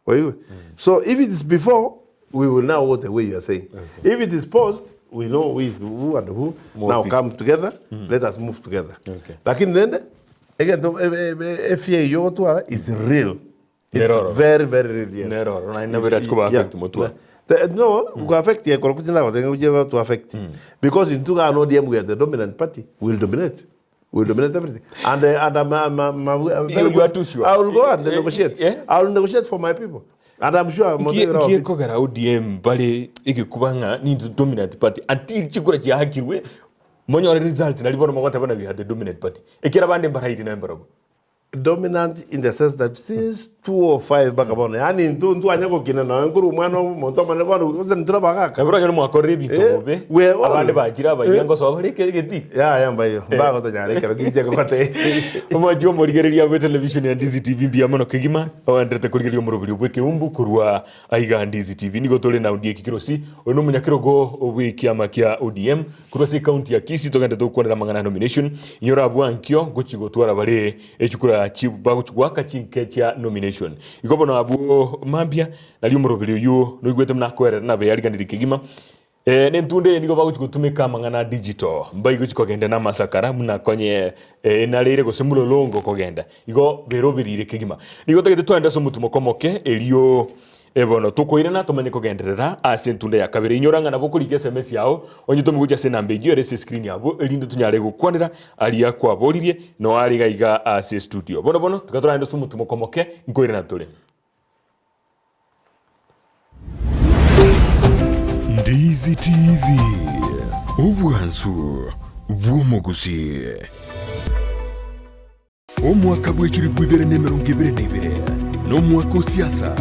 Oigwe? So if it is before, we will now go the way you are saying. If it is post, we know who is who and who. More now people. come together, let us move together. Okay. Lakini rende, egento efear eyio ogotwara is real. It's Neroro. very, very real, yes. Neroro, naende nabo erachi koba affect motwe. The, no, mm. affect ye koro kutinda gotenga kuchia to affect. Because in Tuga and ODM we are the dominant party, we will dominate. We will dominate everything. And and I'm, I'm, I'm, I'm very You good. are too sure. I will go and Eh, eh, negotiate. eh? I will negotiate for my people. And I'm sure Motegi Rawa- Nki ekogera ODM bare egekuba ng'a ninto dominant party until chikura chiahakirwe monyore result nari bono mogoteba na we are the dominant party ekiara abande mbarairi naye mbarabwo. Dominant in the sense that since 205 mpaka bono yaani intwe ntwanya gokina nonya nkorwa omwana omonto omonene bono gose intwe abagaka. Nabo oranyore mwakorire ebinto Eh, bobe, we all- abande bachire abayia Eh. ngosoa bare egetii. Yaya mbayo mbagotonyara ekero kinche gogotebia. Omwanchi omorigereria bwe television ya Ndizi TV mbuya mono kegima oenderete korigereria omoroberi bwe ekeumbu korwa aiga Ndizi TV. Nigo tore na Ondieki Kirosi, oyo nomonyakerogo bw'ekiama kia ODM Korwa ase ecounty ya Kisii togenderete gokwanera amang'ana ya nomination, inyora abwo ankio ngochia gotwara bare echikura chi bagochia goaka chinke chia nomination. Igo bono abwo mambia nario omoroberi oyio noigwete buna akoerera nabe yariganirie kegima. Eh, nentunde eye nigo bagochia gotumeka amang'ana a digital, mbaigochia kogenda na amasakara buna konye enareire gose mulolongo kogenda. Igo beroberire kegima. Nigo tagete twaende ase omotimoko omoke erio Bono tokoirana tomanye kogenderera ase entunda ya kabere. Inyora ng'a nabo okorika SMS yao onyetome gochia ase enamba eyio ere ase escreen yabo erinde tonyare gokwanera aria kwaboririe noe are iga iga ase estudio. Bono bono tiga toragende ase omotimoko omoke nkoirana tore. Ndizi TV, obwansu bw'omogusii. Omwaka bw'echilifu ibere na emerongo ebere na ibere nomwaka o siasa,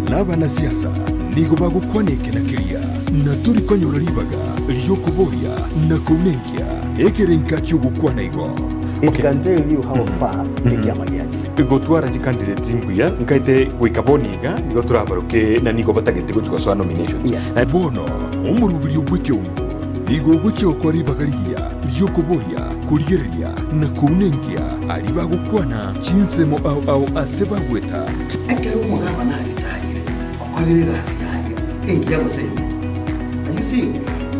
na abanasiasa nigo bagokwana eke na keria, na tori konyora ribaga ri'okoboria na kounenkia ekerenka ki'ogokwana igo. It can tell you how far ekiama giachire. Gotwara chicandidate mbuya nkaete goika bono iga nigo torabaroke na nigo batagete gochia gosoa nominations. Yes. Bono omoroberio bw'ekeungo nigo ogochia gokora ribaga rigiya ri'okoboria, korigereria, na kounenkia aria bagokwana chinsemo ao ao ase bagweta. Ekero omogabana aritayire, okorire egasi yaye engiya gose embe. And you see,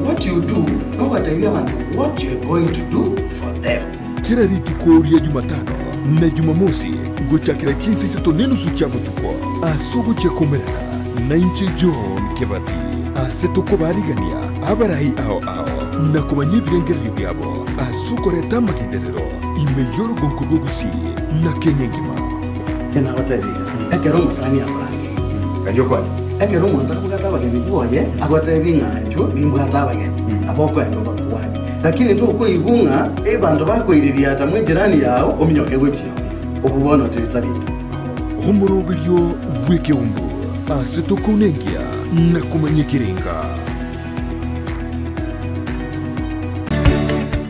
what you do, nogotebia abanto what you are going to do for them. Kera rituko ria Jumatano na Jumamosi gochakera chinsa isato nenusu chia botuko, ase ogochia komerana nainche John Kebati, ase tokobaarigania abarai ao ao na komanya ebirengererio biabo ase okoreta amagenderero ime y'orogonko rwa Gusii na Kenya engima. Nagotebirie, ekero omosani akorangeirie, ekero omonto abwate abageni bwoye, agotebie ng'a inchuo nimbwate abageni, nabo okoenda obakwanie. Lakini tokoigwa ng'a abanto bakoiririata mw'ejirani yao ominyoke gochia oo, obwo bono teri tari engiya. Omoroberio bw'ekeumbu ase tokounenkia na komanya ekerenga.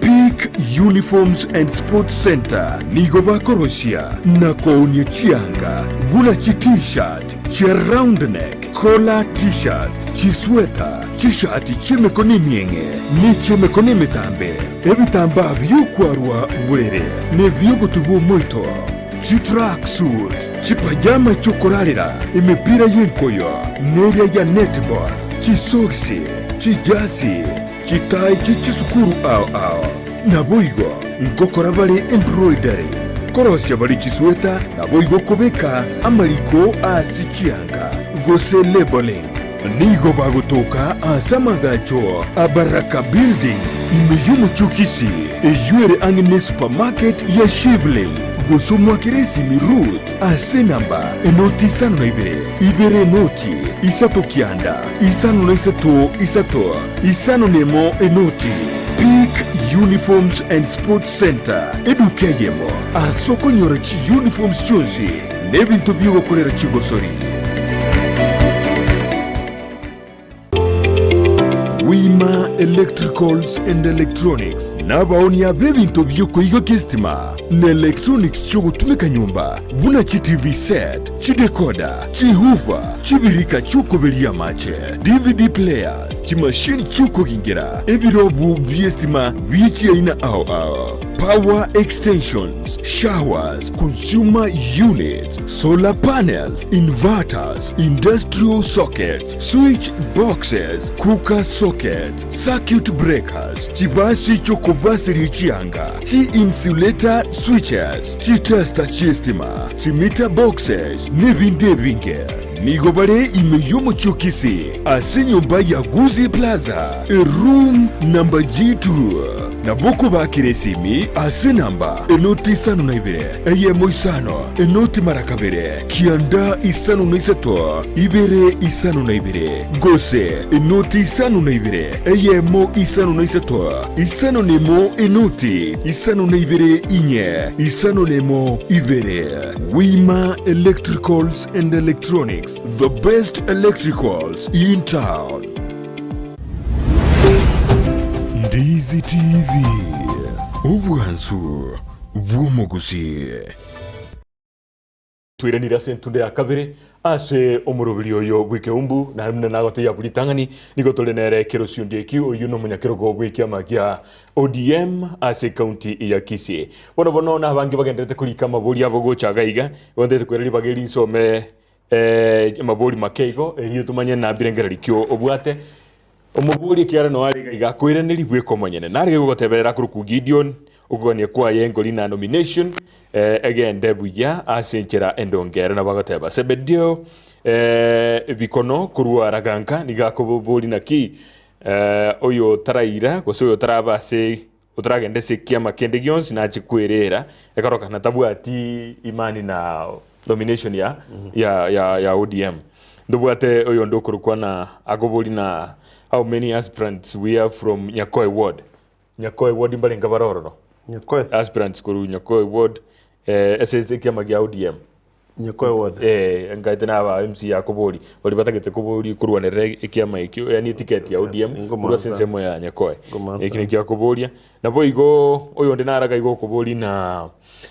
Peak Uniforms and Sports Centre nigo bakorosia na koonia chianga buna chi T-shirt, chia round neck, collar T-shirts, chisweta, chishati chi'emekono emieng'e ne chi'emekono emetambe, ebitambaa bi'okwarwa borere na ebi'ogotubwa omoito, chitracksuit, chipajama chi'okorarera, emepira y'enkoyo neria ya netball, chisogisi, chijasi, chitai chie chisukuru ao ao. Naboigo ngokora bare embroidery, korosia bare chisweta, naboigo kobeka amariko ase chianga, gose labeling. Nigo bagotoka ase amagacho a Baraka Building, ime y'omochie o Kisii, eyio ere ang'e ne supermarket ya Shivling, gose omwakere esimi Ruth ase enamba enoti isano na ibere, ibere enoti, isato kianda, isano na isato isato, isano na emo enoti. Peak Uniforms and Sports Centre, eduka eyemo ase okonyora chiuniforms chionsi na ebinto bi'ogokorera chigosori. Wima Electricals and Electronics nabaonia b'ebinto bi'okoigokia esitima na electronics chi'ogotumeka nyomba buna chi TV set, chidecoder, chihoofer, chibirika chi'okoberia amache, DVD players, chimashini chi'okogingera, ebirobu bi'esitima bie chiaina ao ao, power extensions, showers, consumer units, solar panels, inverters, industrial sockets, switch boxes, cooker sockets, circuit breakers, chibasi chi'okobaseria chianga, chi-insulator switches, chitester chi'estima, chimeter boxes, nebinde ebinge. Nigo bare ime y'omochie o Kisii ase enyomba ya Gusii Plaza, eroom number G2. Nabo okobakera esimi ase enamba enoti isano na ibere, eyemo isano, enoti mara kabere, kianda isano na isato, ibere isano na ibere, gose enoti isano na ibere, eyemo isano na isato, isano na emo enoti isano na ibere inye, isano na emo ibere. Wima Electricals and Electronics, the best electricals in town. Ndizi TV, obwansu bw'omogusii. Toiranire ase entunda ya kabere ase omoroberi oyo bw'ekeumbu, na buna nagotebia abwo ritang'ani, nigo tore nere Kerosio Ondieki, oyio nomonyakerogo bw'ekiama kia ODM ase ekaunti ya Kisii. Bono bono nabange bagendererete korika amabori abo gocha iga iga, igo ntagete koira ribaga eri nsome amabori make igo, erio tomanye nabirengererio ki obwate. Omobori ekiagera noyo are iga iga akoiraneria bweka omonyene. Narenge gogoteberera akorokwa Gideon, okogania kwaye engori na nomination egende buya ase enchera endonge. Ere nabo agoteba Sebedio bikono korwa Raganka nigo akobori naki oyotaraira gose oyotaraba ase otaragenda ase ekiama kende gionsi nache kwerera ekarokana tabwati imani na nomination ya ya ya ya ODM. Ntobwate oyonde okorokwa na akobori na how many aspirants we have from Nyakoe ward. Nyakoe ward mbarenge bare ororo. Nyakoe. Aspirants korwa Nyakoe ward. Ase ekiama gia ODM. Nyakoe ward. Eh, nkaete na aba MC akobori bari batagete kobori korwanerera ekiama ekio yani etiketi ya ODM korwa ase ensemo ya Nyakoe. Eki nakio akoboria. Naboigo oyonde naraga igo okobori na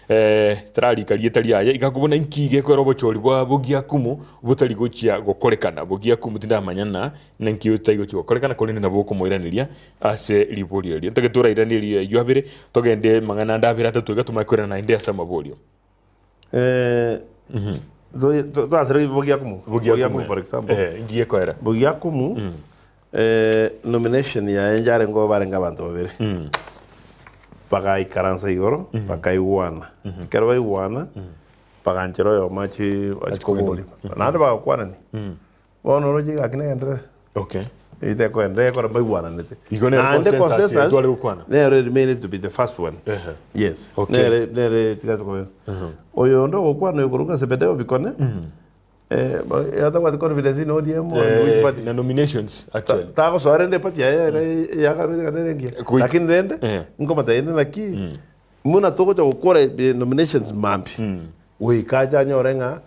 eh, tararika rieta riaye iga akobuna inki gekoera obochori bwa bogiakumu botari gochia gokorekana. Bogiakumu tindamanya na ninki otari gochia gokorekana korende nabo okomoiraneria ase riborio erio. Ntagete orairanerie ayio abere togende amang'ana ande abere atato iga tomanye koirana naende ase amaborio. Eh, twasire Bogiakumu. Bogiakumu for example. Eh, inki gekoera? Bogiakumu eh, nomination yaye njarenge barenge abanto babere. Bagaikaransa igoro bakaigwana. Ekero baigwana baganchera oyomo achi achi koboria. Naende bagakwanani. Bono oroche egaki negenderere. Okay. Eyio tekoenderera ekero mbaigwananete. Igo nere Naende consensus consensus tware gokwana. nero remained to be the first one. Ehe. Yes. Okay. Nere nere tigati kobe. Oyo onde ogokwana oyo korwa ng'a Sebedeo Bikone, eh, ba- atabwati confidence in ODM or in which Eh, party. na nominations actually. Tagosoa rende eparty yaye ere yakaroche nere engiya. Goika. Lakini rende, Eh. nkomotebia inde naki, buna togocha gokora nominations mambia, goika ache anyore ng'a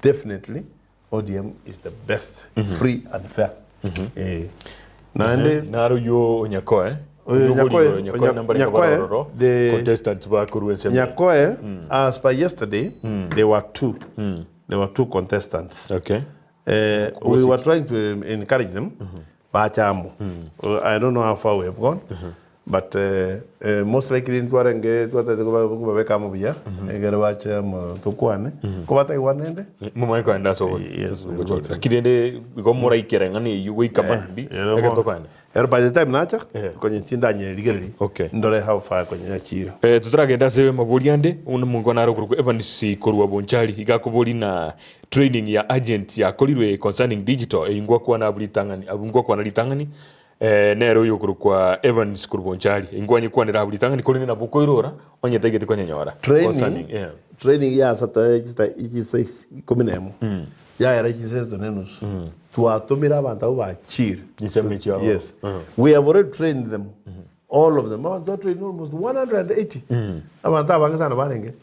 definitely ODM is the best, free and fair. Eh. Naende Naro oyio o Nyakoe. Oyo Oyio Nyakoe, oborigoro Nyakoe nambare Nyakoe, nkabara ororo the- contestants bakorwa ensemo. Nyakoe, as per yesterday, there were two. There were two contestants. Okay. Eh, we were trying to encourage them. Bacha amo. I don't know how far we have gone. But eh, eh, most likely ntwarenge twatete kobabeka amo buya egere bache amo tokwane ko bataigwane ende Momanye koenda ase Yes, we ogochorera. Lakini rende igo moraikere ng'a neyio goika mambi ekero tokoenda. Ero by the time nacha Eh. konye tindanyerigereri Okay. ndore how far konye nyachire. Eh, totaragenda ase amabori ande, buna omonto nare okorokwa Evans korwa Bonchari iga akobori na training ya agents yakorirwe concerning digital eyio ngwakwana abwo ritang'ani abwo ngwakwana ritang'ani eh, nere oyo okorokwa Evans korwa Bonchari eyio ngwanyekwanera abwo ritang'ani korende nabo okoirora onye taigeti konyenyora Training concerning yeah. training yasata chisa ikomi na emo yaera chisa isato na enusu twatomire abanto abwo bachire Chisemi chiabo. Yes. We have already trained them. All of them. Abanto twatrain almost 180. Abanto abange sana barenge.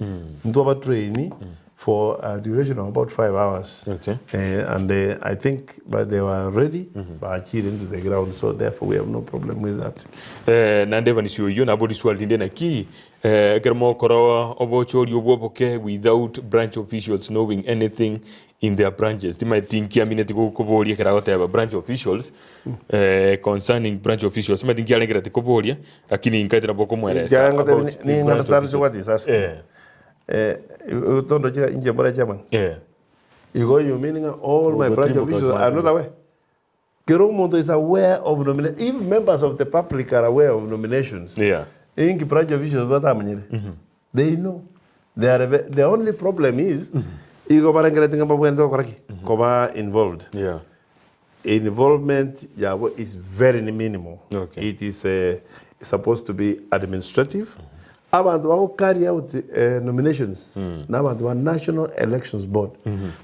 Ntwabatraini for a duration of about 5 hours. Okay. And I think but they were ready, bachire into the ground, so therefore we have no problem with that. Eh, naende Evans oyio nabo riswali rinde naki eh, ekero mokora obochori obwo oboke without branch officials knowing anything in their branches timaeti nkiamineti gokoboria ekero agoteba branch officials eh, concerning branch officials timaeti nkiarengereti koboria lakini nkaete nabo okomoeresa Nkiarengo about tebi- ni branch understand officials. what is asking. Eh, Eh, tondo chika inche mbora chairman. eh. Igo you meaning all my Ogo branch timbo officials kwa are not aware. Kero omonto is aware of nominations. Even members of the public are aware of nominations. Yeah. Inki branch officials batamanyire. They know. They are the only problem is igo barengerete ng'a babwenerete gokora ki? Koba involved. Yeah. Involvement yabo is very minimal. Okay. It is supposed to be administrative. Abantu bako carry out nominations na abantu ba National Elections Board.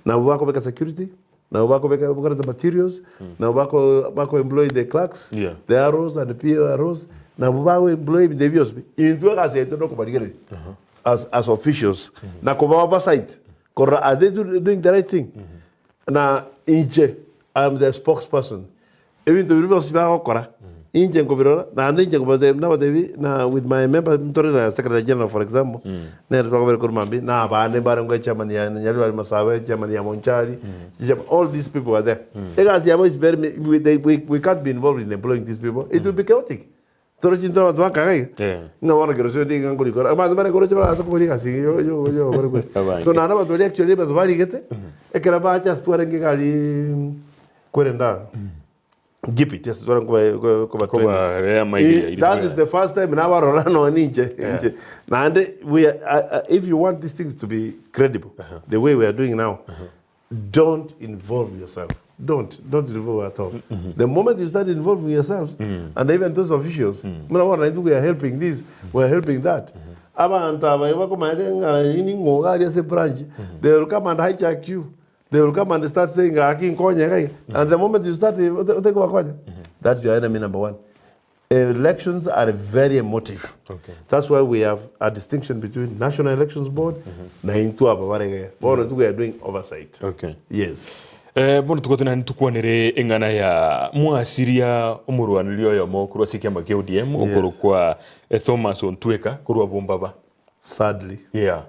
Nabo bakobeka security, nabo bakobeka the materials, nabo bako bako employ the clerks, Yeah. the arrows and the PROs, nabo bako employ the byose. Intwe gase yetu nokobarigereri as officials. Na koba oversight. Korora are they doing the right thing? Na inche I'm the spokesperson. Ebinto biria bionsi bagokora inche nkobirora naende inche nkobatebi nabatebi na with my member ntore na secretary general for example nere twakobera korwa mambia na abande mbare nkoe chairman ya Nyaribari Masabe chairman ya Monchari chairman, all these people are there. Egasi yabo is very we, they, we, we can't be involved in employing these people. It will be chaotic. Toro chinto abanto bakaga iga Yeah. ng'a bono kero sionde iga nkorikora abanto bare koroche barase kobori egasi yo yo yo bare kwe. Abange. So naende abanto baria actually abanto barigete ekero bacha ase twarenge iga aria kwerenda Gipit ase twarenge koba koba train. Koba, eh, amaigi Eh, that is the first time nabarora nonya ninche inche. Naende we are, if you want these things to be credible the way we are doing now don't involve yourself. Don't. Don't involve at all. The moment you start involving yourself, and even those officials, muna bona intwe we are helping this, we are helping that. Abanto aba bakomanyete ng'a ini ng'o iga aria ase branch, they will come and hijack you. They will come and start saying, aki nkonye iga iga. And the moment you start, ote- ote kobakonya, that's your enemy number one. Elections are very emotive. Okay. That's why we have a distinction between National Elections Board na intwe aba bare bono intwe we are doing oversight. Okay. Yes. Eh, bono tobwate naende tokwanere eng'ana ya mwasiria omorwaneri oyomo korwa ase ekiama kia ODM okorokwa eh, Thomas Ontweka korwa Bombaba. Sadly. Yeah.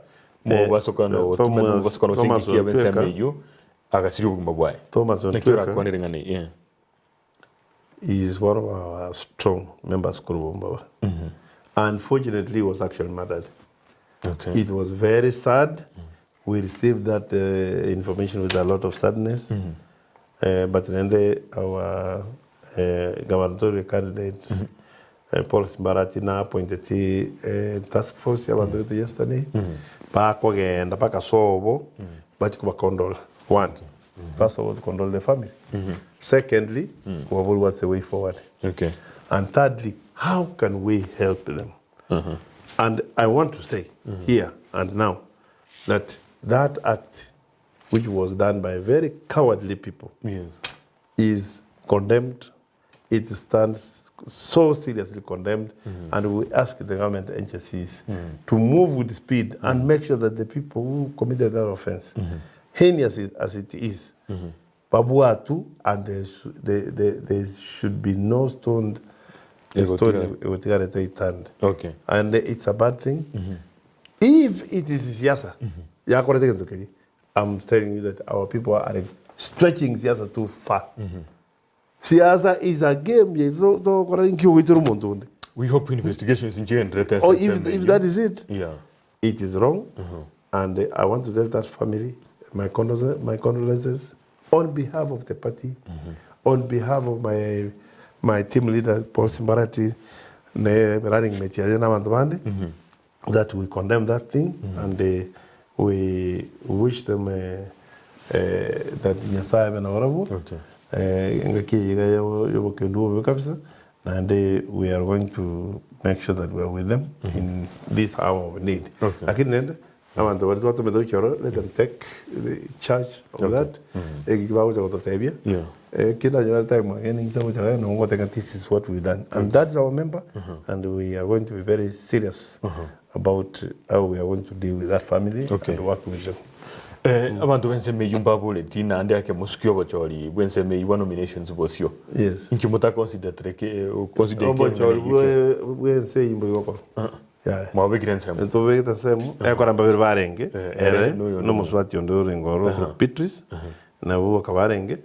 Mobasokano Eh, Thomas- mobasokano ase Thomas engaki ya ensemo Ontweka. eyio agasiria obogima bwaye. Thomas Naki Ontweka. orakwanere eng'ana eye? Yeah. He is one of our strong members korwa Bombaba. Unfortunately, he was actually murdered. Okay. It was very sad. We received that uh, information with a lot of sadness. But rende our gubernatorial candidate Paul Simbarati na appointeti task force y'abanto gete yesterday bakogenda mpaka sobo bachie kobakondola one first of all to condole the family secondly kobaboria what's the way forward Okay. and thirdly how can we help them and I want to say here and now that that act which was done by very cowardly people Yes. is condemned. It stands so seriously condemned, and we ask the government agencies to move with speed and make sure that the people who committed that offense, heinous as it is, babwatu, and there, there, there, there should be no stone, stone egotigarete turned. Okay. And it's a bad thing. If it is siasa, yakorete gento keri, I'm telling you that our people are stretching siasa too far. Siasa is a game ye so so kora inki ogoitera omonto onde. We hope investigations nchigenderete Oh, if that is it, Yeah. it is wrong. And I want to tell that family my condolences, my condolences on behalf of the party, on behalf of my my team leader Paul Simbarati, ne running mate yaye na bantu bande, that we condemn that thing and we wish them that Nyasaye abe nabarabwo. Okay. Engaki eye iga yobokendu obobe kabisa, naende we are going to make sure that we are with them in this hour of need. Okay. Lakini rende, abanto baria twatomete gochia ororo, let them take the charge of that, eki bagocha gototebia. Yeah. Kende anyore time again inse gocha iga nabo ngoteba ng'a this is what we done. And that's our member, and we are going to be very serious about how we are going to deal with that family Okay. and work with them. Eh, abanto b'ensemo eyio mbaboreti naende ake mosukie obochori bw'ensemo eyio bwa nominations bosio. Yes. Inki motaconsiderete ke consider Obochori bwe bw'ense eyio mboigokorwa. Yaya. Mwabekire ensemo. Ntobegete ensemo, ekora mbabere barenge, ere ere noyo na omosubati onde orenge ororo okorokwa Beatrice, nabwo boka barenge.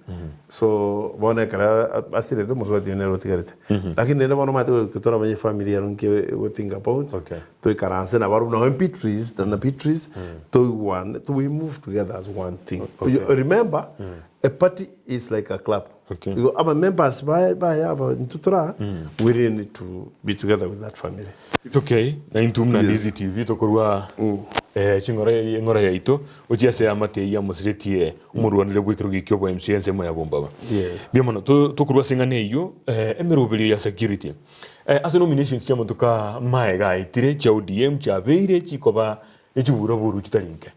So bono ekero asirete omosubati oyo nere otigarete. Lakini rende bono omanyete goika toramanye efamiri ero nki egothink about, Okay. toikaranse nabarobwo nonye Beatrice na Beatrice, toigwane, we move together as one thing. Okay. Remember, a party is like a club. Okay. Igo aba members baye baye aba intwe tora, we really need to be together with that family. It's okay, na intwe buna Ndizi TV tokorwa eh, ching'ora eng'ora yaito gochia ase eamate eyio yamosiretie omorwanire bw'ekerogo ekio bwa MCA ensemo ya Bombaba. Yeah. Mbuya mono, to- tokorwa ase eng'ana eyio eh, emeroberio ya security eh, ase nominations chiamotuko amaega aetire chia ODM chiabeire chikoba nechiburaburu chitari nke.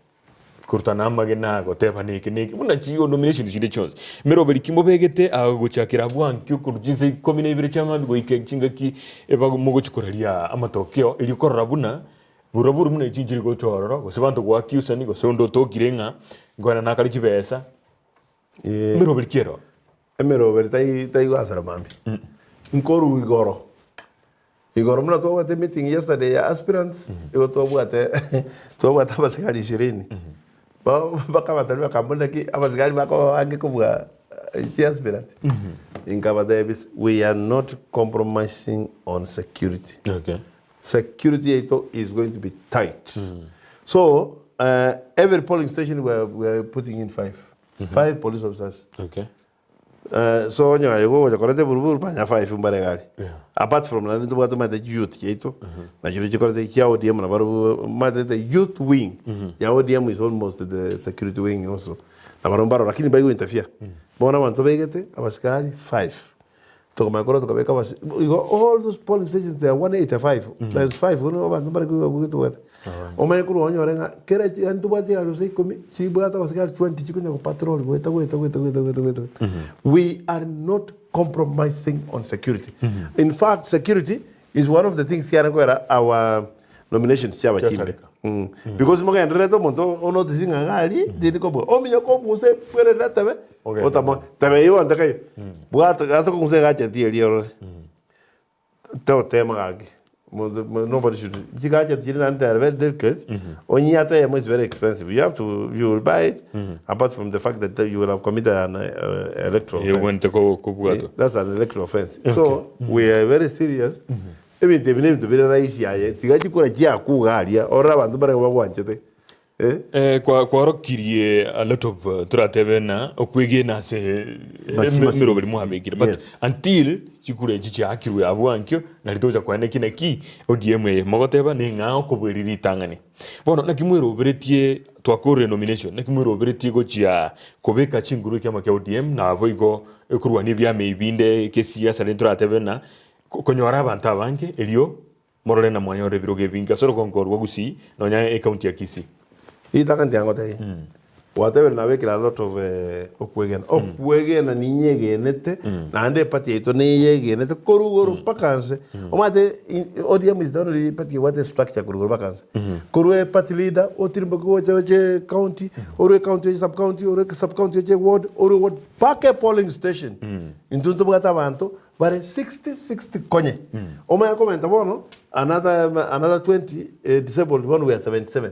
Korutana amagena, gotebana eke na eke, buna chigo nomination chinde chionsi. Emeroberi ki mobegete aa gochakera abwo ankio korwa chinsa ikomi na ibere chia mambia goika chingaki eba mogochia koraria amatokeo erio korora buna buraburu buna echi nchiri gocha ororo, gose banto goaccusani, gose onde otokire ng'a nkoenana nakare chibesa, emeroberi ki ero? Emeroberi tai taigoasera mambia, nkorwa igoro. Igoro buna twabwate emeeting yesterday ya aspirants, igo twabwate twabwate abasigari ishirini. Ba- Bakabatebia bakambora naki abasigari bakoba abange kobua chiaspirant. Nkabatebia we are not compromising on security. Okay. Security yaito is going to be tight. So every polling station we are, we are putting in five. Five police officers. Okay. So onye aye gogocha koreta eburuburu banya five mbare iga aria. Yeah. Apart from naende ntobwate omanyete chiyouth chiaito, nachirochio chikorete chia ODM nabarobwo omanyete the youth wing ya ODM is almost the security wing also. Nabarobwo mbaroro lakini mbaigo interfere. Bono abanto baigete abasikari five. Tokomanya korwa tokabeka abasi igo all those polling stations they are 185 times five bono abanto mbare koigwa abwo tobwate. Omanye korwa onyore ng'a kera chi yaani tobwate chigari gose ikomi, chibwate abasikari twenty chikonya gopatrol goeta goeta goeta goeta goeta goeta. We are not. compromising on security. In fact, security is one of the things kiare koera our nominations chia abachimbe. Chiasareka. Because mogendererete omonto o notice ng'a iga aria, tindi kobua. Ominyoke obuse bwerende etebe, Ogende. otama tebe eywo onde taiyo. Bwata ase kong'usa egacheti eria orore. Totema gaki, monto nobody should chigacha chiri naende they are very delicate, onye ata eyemo is very expensive, you have to you will buy it apart from the fact that you will have committed an electoral Eye offense. obwenerete kobwatwa. That's an electoral offense. So we are very serious. Ebinto ebi nebinto bire rahisi aye, tiga chikura chiaku iga aria, orore abanto mbare bagwanchete. Eh, kwa kwaorokirie a lot of toratebe ng'a okwegena ase Machimasi. emeroberi mwabekire but Yes. until chikura echi chiakirwe abwo ankio nari togocha koenda ki naki ODM eye mogoteba ning'ao okobueria ritang'ani. Bono naki mweroberetie twakorire nomination naki mweroberetie gochia kobeka chinguru ekiama kia ODM naboigo ekorwania ebiama ebi binde kesiasa rende toratebe ng'a konyora abanto abange erio Morore na mwanyore ebirogo ebinge ase orogongo rwa Gusii nonya ecounty ya Kisii. Ritang'ani tiangotebia, gwatebire nabekire a lot of okwegena. Okwegena ninyegenete naende eparty yaito neyegenete korwa igoro mpaka nse. Omanyete ODM is the only party ebwate estructure korwa igoro mpaka nse. Korwa eparty leader otirimboke gocha oche county, orwe county oche sub county, orwe sub county oche ward, orwe ward mpaka epolling station. Intwe ntobwate abanto Bare 60 60 konye omanye komenta bono another another 20 eh, disabled bono we are 77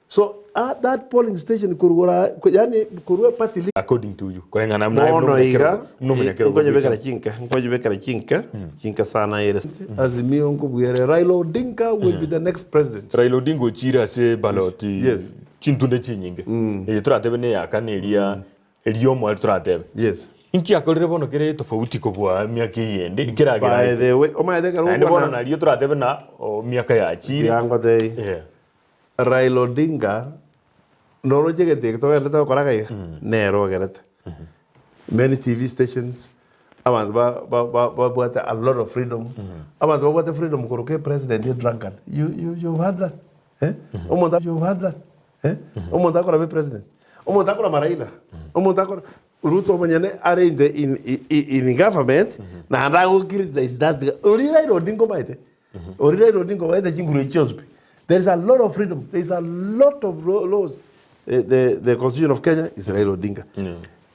so ah, that polling station korugora yani korwa party leader According to you koreng'ana buna aye bono buna iga omonyakerogo buna omonyakerogo nkonyebekera bw'ekiama. chinka nkonyebekera chinka chinka sana ere Azimio nkobwere Raila Odinga will be the next president Raila Odinga ochire ase ballot Yes. chintunde chinyinge eye toratebe na eyakane eria eria omoerio toratebe yes Inki akorire bono kere tofauti kobua emiaka eyende by ekeragerete? the way omanyete ekero Naende bono gokwana nario toratebe na o miaka yachire. tiga ngotebie Yeah. Raila Odinga noroche egento eke togenderete gokora iga iga nere ogerete. Many TV stations abanto ba- ba- ba- babwate a lot of freedom abanto babwate freedom koroka epresident e drunkard you you you've heard that eh omonto you've heard that eh omonto akoraba epresident omonto akorama Raila omonto akora Ruto omonyene are in the in in in government naende ago criticize that oria Raila Odinga omaete oria Raila Odinga omaete chinguru echio chionsi pi there is a lot of freedom there is a lot of laws the, the, the constitution of Kenya is Raila Odinga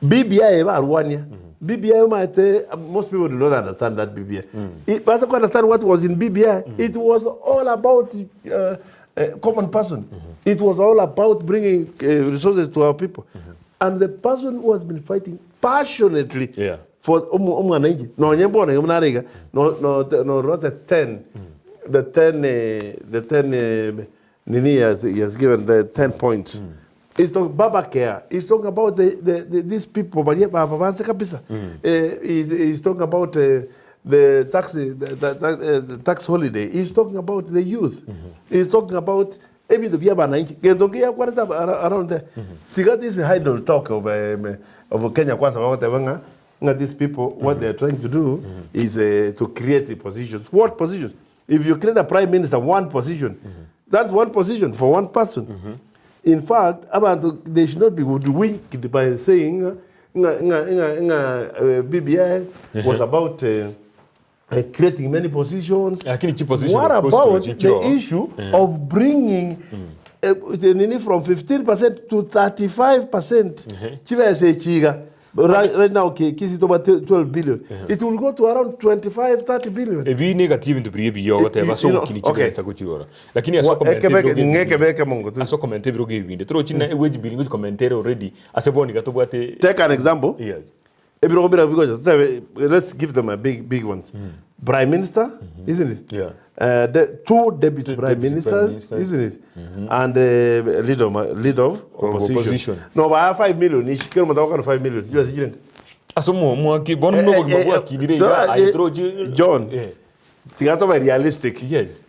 BBI barwania BBI omaete most people do not understand that BBI mm. Basa ku understand what was in BBI it was all about uh, uh, common person it was all about bringing uh, resources to our people And the person who has been fighting passionately Yeah. for omwananchi nonye mbono iga buna are iga no no no no the 10 the 10 eh, the 10 eh, nini he has, he has given the 10 points He's talking Baba care. He's talking about the, the, the these people baria baba banse kabisa. Eh, he's, he's talking about uh, the tax the, the, the, the tax holiday. He's talking about the youth. He's talking about Ebinto bia abananchi, gento nki yakwarete around there. Tiga this idle talk of, um, of Kenya Kwanza bagoteba ng'a ng'a these people what they are trying to do is uh, to create the positions. What positions? If you create a prime minister, one position, that's one position for one person. In fact, abantu they should not be hoodwinked by saying ng'a ng'a ng'a ng'a uh, BBI was about uh, creating many positions. Lakini chi position What of course about tulochichio. the issue of bringing eh, nini from 15% to 35% chibesa echiga right, right now ki- kisito ba 12 billion it will go to around 25 30 billion Ebi negati ebinto biria ebiya ogoteba ase You know, ogokini okay. chibesa gochirora lakini ase Wa- okomenta ekebeke- ebirogo ebi- ng'ekebeke mongo tu. ase okomenta ebirogo ebinde torochi na ewage bill ngochikomentera already ase bono iga tobwate take an example yes Ebirogo bira bigocha totebe let's give them a big big ones. Prime Minister, isn't it? Yeah. The two deputy Two prime deputy prime ministers, ministers. isn't it? And leader of, leader of opposition. opposition. No, but 5 million each. Kero mutaka kana 5 million. You are Ase omwaki bono buna obogima bwakinire iga aye torochi John. Eh, Tiga toba realistic. yes.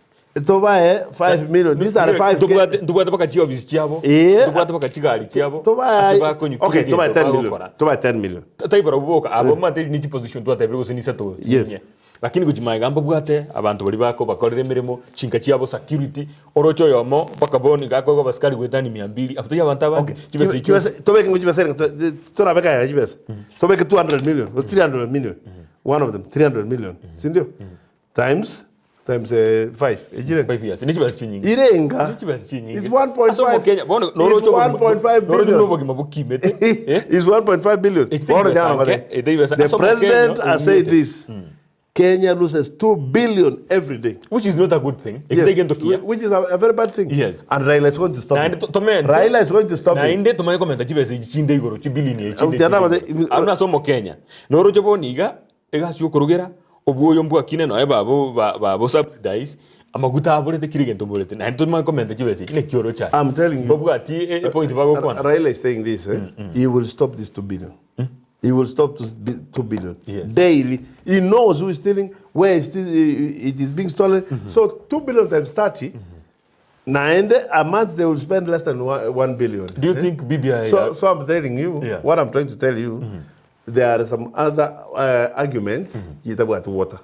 Tobae 5 million. These are 5 Ntobwate ntobwate mpaka chiofisi chiabo. Eh. Ntobwate mpaka chigari chiabo. Ase Tobae bakonywa Okay, kera tobae egento 10 million. bagokora. Tobae 10 million. Tari barabwo boka abo omanyete ne chiposition twatebire gose nisato Yes. chinye. Lakini gochia magega mbabwate abanto baria bakobakorera emeremo chinka chiabo security oroche oyomo mpaka bono iga akoegwa abasikari goetania mia mbili abwo tari abanto abande chibesa echio Chibesa tobeke ng'o chibesa ere torabe kaya chibesa. Tobeke 200 million gose 300 million. One of them 300 million, sindio? Times times eh, 5 echire Five years. Ne chibesa chinyinge. irenga Ne chibesa chinyinge. It's 1.5 Ase omokenya bono It's noroche obogima 1.5 noroche buna billion. obogima bokimete. Eh? It's 1.5 billion. Ekitebe Bono besa jana nke, ngote. etebe besa- The ase omokenya president has said oumete. this. Kenya loses 2 billion every day. Which is not a good thing. Yes, Ekitebe gento kiya. Which is a, a very bad thing. Yes. And Raila is going to stop Naende it. to- tomente. Raila is going to stop it. Naende tomanye komenta chibesa echi chinde igoro chibilioni echi chinde Autiana chinde. bate- Abuna ase omokenya. Noroche bono iga egasi yokorogera obwoyo mbwakine noe babo ba- babo subsidize amaguta aborete kira egento mborete. Naende tomanye komenta chibesa echi naki oroche aye. I'm telling you. Mbabwati e- epoint bagokwana. Raila is saying this. Eh? He will stop this 2 billion. He will stop to 2 billion Yes. daily. He knows who is stealing, where it's still, it is being stolen. So 2 billion times 30, naende a month they will spend less than 1 billion. Do you think BBI So, so I'm telling you, Yeah. what I'm trying to tell you, there are some other arguments mm water.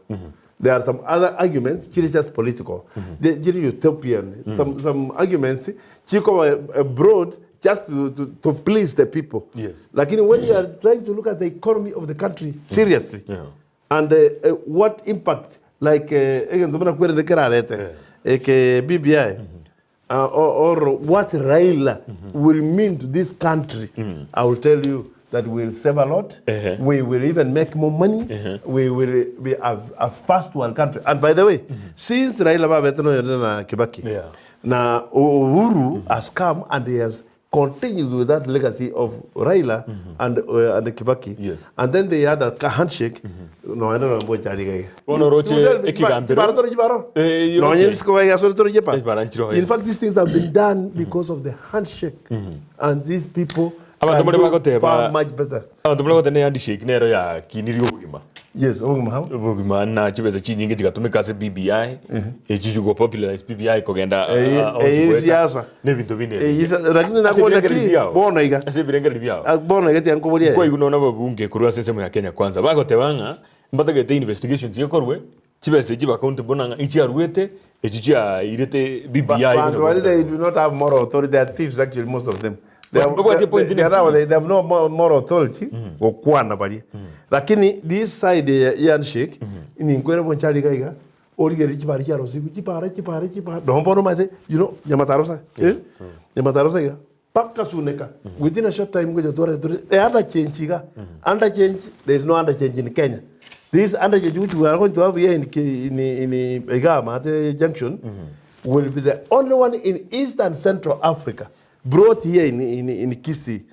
There are some other arguments, chiri just political. The chiri utopian. Some arguments, chiko abroad just to please the people. Yes. Lakini when you are trying to look at the economy of the country seriously, Yeah. and what impact, like, eh, ndomana kwere nekerarete, eke BBI, or what Raila will mean to this country, I will tell you that we'll save a lot. We will even make more money. We will be a first world country. And by the way, since Raila babeteno yone na Kibaki, Yeah. na Uhuru has come and he has continued with that legacy of Raila and Kibaki. Yes. And then they had a handshake. No, I don't know what you're Bono roche ekigambero. Eh, No, okay. in Eh, baranchiro, fact, yes. these things have been done because of the handshake. And these people Abantu can bari do bagoteba- far much better. Abanto bari bagoteba ne handshake nero yakinirie obogima. Yes, obogima hao. Obogima na chibesa chinyinge chigatumika ase BBI, echi chigo popularize BBI kogenda Eh, ah, eh, goeta, siasa. nebinto binde Eh, ebinge. isa- lakini Ase nakuona ebirengererio ki biao. bono iga. Ase ebirengererio biao. Ah, bono iga tiankoboria. Kwaigu nona ababunge korwa ase ensemo ya Kenya kwanza bagoteba ng'a mbatagete investigations ekorwe chibesa echi accountable ng'a echiaruete echi chiairete BBI Bantu bari they do not have moral authority. They are thieves actually, most of them. They But- have, but what they, the point they, in they, it- are- they have no moral authority. Gokwana bari. Lakini this side ya ya handshake ni nkwere bonchari gaiga. Origeri chibari chia rosiku chibara chibara chibara. No mbono mate, you know, nyamataro Eh? Nyamataro sa iga. Paka suneka. Within a short time ngoja tore tore. The under change iga. Under change, there is no under change in Kenya. This under change which we are going to have here in in in Igama the junction will be the only one in East and Central Africa brought here in Kisii.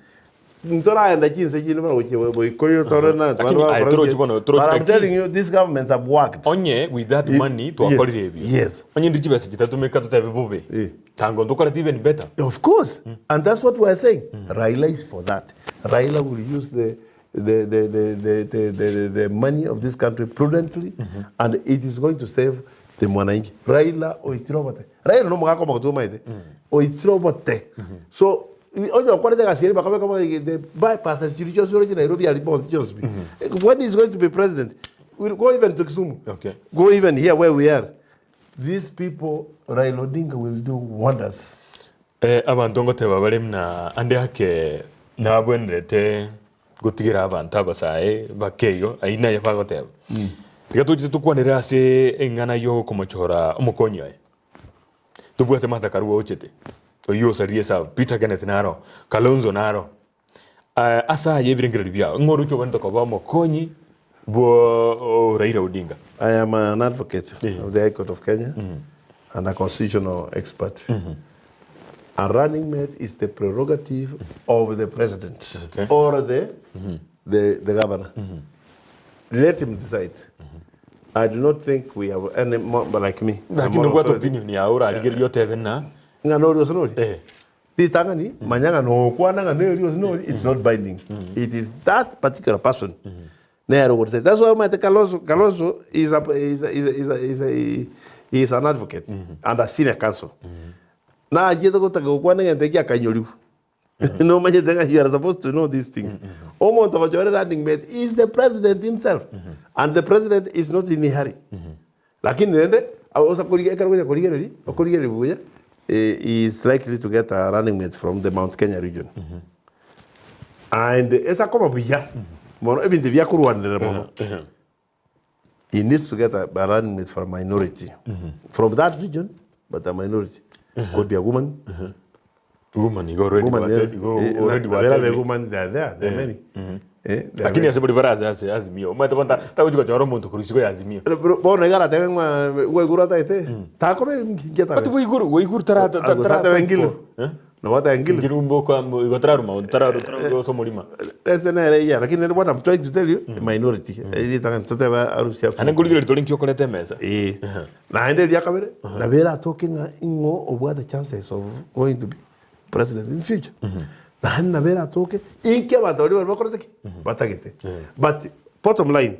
Ntora chinse chino bana goche tore na Lakini, aye, torochi bono, torochi But I'm kaki. telling you these governments have worked. Onye with that money twakorire ebio. Yes. Onye ndi chibesa chitatumika totebe bobe. Eh. Tango ntokorete even better. Of course. And that's what we are saying. Raila is for that. Raila will use the money of this country prudently, and it is going to save the mwananchi. Raila oitirobote. Raila no mugako makutuma ite. Oitirobote. So onye okwarete gasieri bakabe kama the bypass chiri chose oroche Nairobi ali boss chose. When he is going to be president, we'll go even to Kisumu. Okay. Go even here where we are. These people, Raila Odinga will do wonders. Abanto ngoteba bare muna ande ake nabwenerete gotigera abanto abasae bakeigo aina ya bagoteba. Tiga tochete tokwanere ase eng'ana yo okomochora omokonyi aye. Tobwate Martha Karua ochete. Oyio osarie sawa Peter Kenneth naro, Kalonzo naro. Ase aye ebirengererio biao ng'oruche obwenerete koba omokonyi bwo Raila Odinga. I am an advocate Yeah. of the High Court of Kenya and a constitutional expert. A running mate is the prerogative of the president Okay. or the governor. Let him decide. I do not think we have any more like me. Lakini Moral nobwate authority. opinion yao orarigereria otebe na Ng'a nori osinori. Eh. Ritang'ani, manya ng'a nokwana ng'a neri osinori, it's not binding. It is that particular person. Nere ogote. That's why Mate Kalonzo is an advocate and a senior counsel. Na ajete gotaka gokwana egento ekia akanyoriwu. No manyete ng'a you are supposed to know these things. Omonto ogochore running mate is the president himself. And the president is not in a hurry. Lakini rende, osa kuriga, ekero gocha korigereria, okorigereria buya, he is likely to get a running mate from the Mount Kenya region. And esa koma buya. Mono ebinto biakorwanera mono. He needs to get a, a running mate for a minority. From that region, but a minority. Could be a woman. Woman igo already Woman, wate- yeah. igo Eh, already na- bera be watebire. woman, they are there. There are many. Eh, there are Lakini many. ase bori baraze ase Azimio. Omanyete bono tagochi gochora omonto korwa isiko ya Azimio. Pero bono iga aratebe ng'a gwaigure otagete, takobe nki But atabe. waiguru waiguru tara tara Gose atebe Ngilu. Nabo atebe Ngilu. Ngilu mboka igo tararuma tararu tararu ase omorima. Ese nere iya, lakini what I'm trying to tell you, minority. Eritang'ani totebe arusia Naende nkorigereria tore nki okoreta emesa. Ee. Naende eria kabere, nabo eratoke ng'a ing'o obwate chances of going to be president in future. Naende nabo eratoke, inki abanto baria baria bakorete ki? Batagete. But bottom line,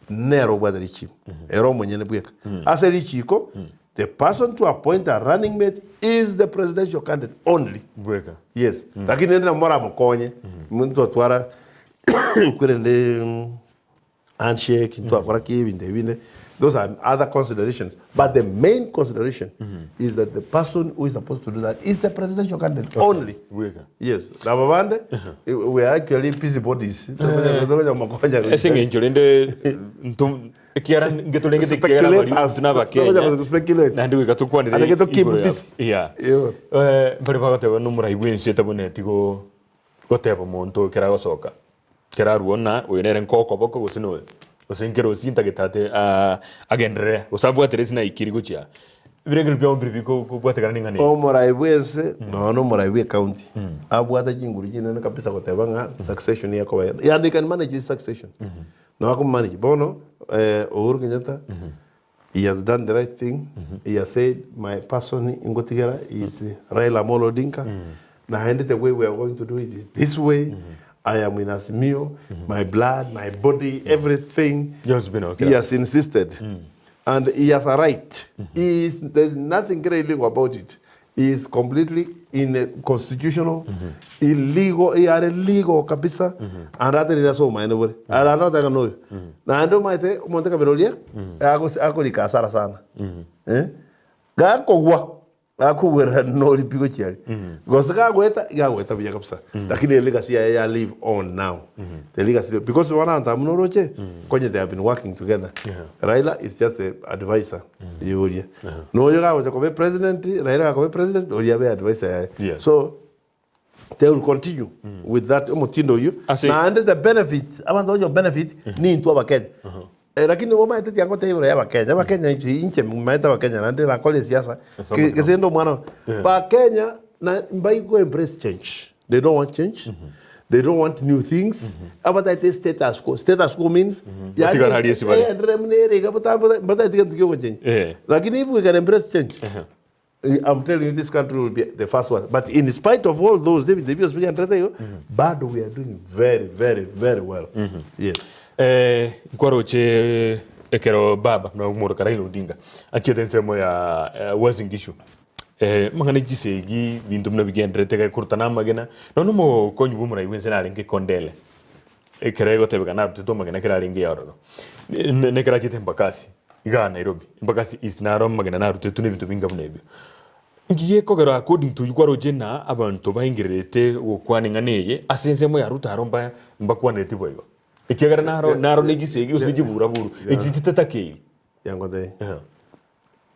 nere obwate richiko, ere omonyene bweka. Ase richiko, the person to appoint a running mate is the presidential candidate only. Bweka. Yes. Lakini rende nabo moramokonye, ntotwara kwerende handshake, ntwakora ki ebinto ebi binde. Those are other considerations. But the main consideration is that the person who is supposed to do that is the presidential candidate only. Bweka. Yes. Nabo bande, we are actually busy bodies. Ase eng'encho rende nto ekiara ngetorengete ekiagera bari Speculators. intwe na abakenya Togocha gospeculate. naende goika tokwanere Ande geto keep igoro yabo. busy. Yeah. Yeah. Mbare bagoteba na omorai bwa ense etabwenereti go goteba omonto ekero agosoka ekero arwa ng'a oyo nere nkoa okoboko gose noyo gose nkere osi ntagete ate agenderere gose abwatere ase naikiri gochia aa. Ebirengererio biabo mbire bikobwatekana na eng'ana eye. Omorai bwa ense nonya na omorai bwa ecounty abwate chinguru chinene kabisa goteba ng'a succession ekoba yaani they can manage this succession. Nabo akomanage. Bono Uhuru Kenyatta he has done the right thing, he has said my person ngotigera is Raila Amolo Odinga, naende the way we are going to do it is this way, I am in Azimio, my blood, my body, everything. Yonsi buna He has insisted. And he has a right. He is, there's nothing illegal about it. He is completely in a constitutional, illegal, he are legal kabisa, and atenire ase obomaene bore. Ara notaka noyo. Naende omanyete omonto ekabira oria, akorika hasara sana. Eh? Gakogwa, gakogwera nori pi gochia aria. Gose gagoeta, gagoeta buya kabisa. Lakini elegacy yaye ya live on now. The legacy, because bono abanto abwo noroche, konye they have been working together. Raila is just a advisor ya oria. Na oyo gagocha koba epresident, Raila gakoba epresident, oria abe advisor yaye. So, they will continue with that omotindo oyio. Ase- Naende the benefit, abanto bagocha benefit, nintwe abakenya. Lakini omanyete tiangotebia igoro ya abakenya, abakenya inche inche maete abakenya naende nakora esiasa, Ase ke- omogima. gese inde omwana bakenya na mbaigo embrace change. They don't want change. They don't want new things. Abataete status quo. Status quo means Batigare aria ase bare. yaenderere buna ere iga botambe mbataete gento kia ogochange. Lakini if we can embrace change, I'm telling you this country will be the first one. But in spite of all those, David, the speaker and igo, bado we are doing very, very, very well. Yes. Nkwaroche ekero baba buna omoroka Raila Odinga achiete ensemo ya Uasin Gishu amang'ana chisegi ebinto buna bigendererete gekorutana amagena nonya omokonyi bwa omorai bwense narenge Kondele ekero egotebeka narutete amagena ekero arenge ororo nekero achete Embakasi igaa Nairobi Embakasi East naro amagena narutetwe na ebinto binga buna ebio. Nki gekogera according to oyio kwaroche ng'a abanto baengererete gokwana eng'ana eye ase ensemo ya Ruto aro mba mbakwanereti boigo. Ekiagera naro naro ne chisegi gose ne chiburaburu echi chitatakeiri. Yangotebi.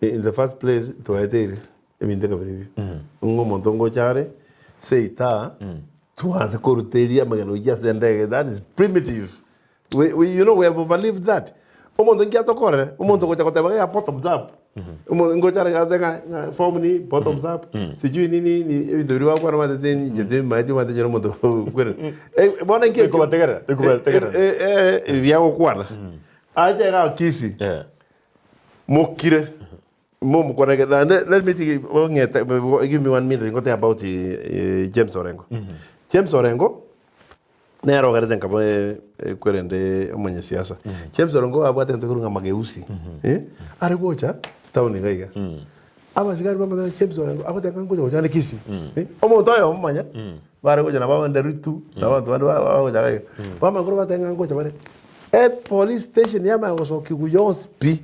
In the first place twaeteire ebinto ekabere ebio. Ng'a omonto ngocha are seita twanse koruteria amagena gochia ase endege that is primitive. We, we, you know we have overlived that. Omonto nki atokorere? Omonto ogocha goteba ng'a bottoms up. Omonto ngocha are gose ng'a ng'a form ni bottoms up. Sijui nini nini ebinto biria bakwana omanyete inche timanyeti omanyete inche nomonto okwerera. Bono inki Tokobategerera, tokobategerera. Ebiagokwana. Ache igaa Kisii. Mokire, momokwane eke, naende let me think, ong'ete, give me one minute ngotebi about James Orengo. James Orengo, nere ogerete nkaba kwerende omonyesiasa. James Orengo abwate egento ekorwa ng'a mageuzi, are gocha town iga iga. Abasigari bamotebia James Orengo, agoteba ng'a ngocha gocha ande Kisii, omonto oyomo manya, bare gocha nabo abande Ritu, na abanto bande bagocha iga iga. Bamanya korwa bateba ng'a ngocha bare, Epolice station yamanya gosokigwa yonsi pi.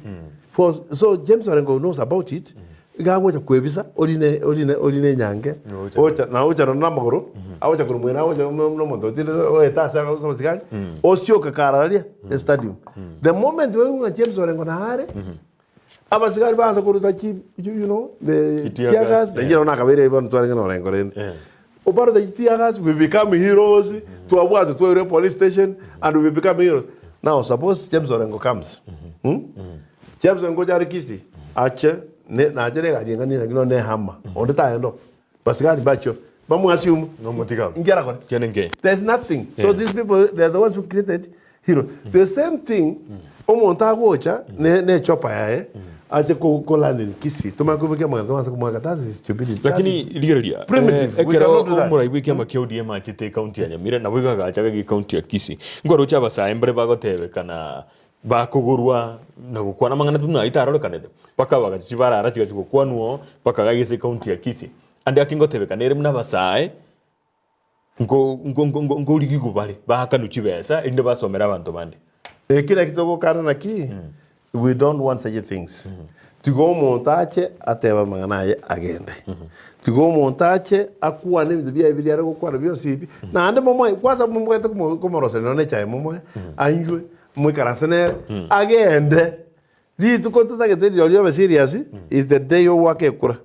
For so James Orengo knows about it. Iga agocha kwebisa orine orine orine enyange Ocha. ocha na ocha nonya na amagoro agocha korwa mwena agocha buna buna omonto otindete oete ase ase abasigari osioka kararia estadium. The moment baigwa ng'a James Orengo nare, abasigari baansa koruta chi you you know the Chi tear tear gas, gas, nainche nabo nakabeire bono twarenge na Orengo rende. Eh. Obaruta chi tear gas we become heroes, twabwatwa twairwa epolice station and we become heroes. Now suppose James Orengo comes, mm? James ngocha are Kisii, ache ne nache ne egari engani naki nonye ne ehama, onde tagenda oo. Basigari mbachio, bamoassume, Nomotiga. inki arakore? Kende nke. There's nothing. So Yeah. these people, they are the ones who created hero. The same thing, omonto agocha ne ne echopa yaye, ache ko ko land in Kisii, tomanye koimokia amang'ana tomanye komoaka, that is stupidity. That Lakini is rigereria primitive. We ekero cannot do that. omorai bw'ekiama kia ODM achete ekaunti ya Nyamira nabo igo agacha gaki ekaunti ya Kisii. Nkwaroche abasae mbare bagotebekana Bakogorwa na gokwana amang'ana buna ayio tarorekanete, mpaka bagacha chibarara chigacha gokwanwa oo, mpaka iga ase ecounty ya Kisii. Ande gaki ngotebekana ere buna abasae, nko nko nko nko nkorigigwa bare, baakanwe chibesa erinde basomere abanto bande. Eki naki togokana naki, we don't want such things. Tiga omonto ache atebe amang'ana aye agende. Tiga omonto ache akwane ebinto biaye biria are gokwana bionsi ebi, naende momoe, kwanza momobwate komoroseria nonya echae momoe, anywe, moikaranse nere, agende. Rituko totagete rirorio obe serious, is the day ogoaka ekura.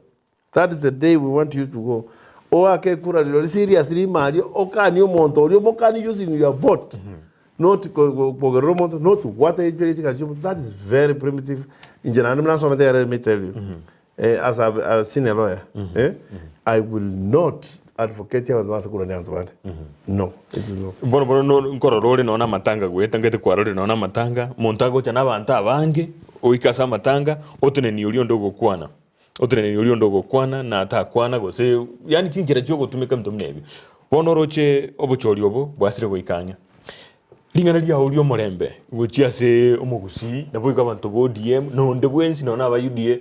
That is the day we want you to go. Oake ekura rirorio serious rimo aria, okanie omonto oria, omokanie using your vote. Not kogerera omonto, not gwata chigari chia omonto, that is very primitive. Inche naende buna nsomete ere let me tell you, as a senior lawyer, I will not advocate abanto baase korwania abanto bande. No, it will not. Bono bono no nkorora ore nonya na amatanga goeta ngete kwarorire nonya na amatanga, omonto agocha na abanto abange, oike ase amatanga, otenenie oria onde ogokwana. Oteneneri oria onde ogokwana na takwana gose yaani chinchera chiogotumeka ebinto buna ebio. Bono oroche obochori obo bwasire goika ang'e. Ring'ana riao ri'omorembe gochia ase omogusii naboigo abanto ba ODM na onde bwensi nonya na aba UDA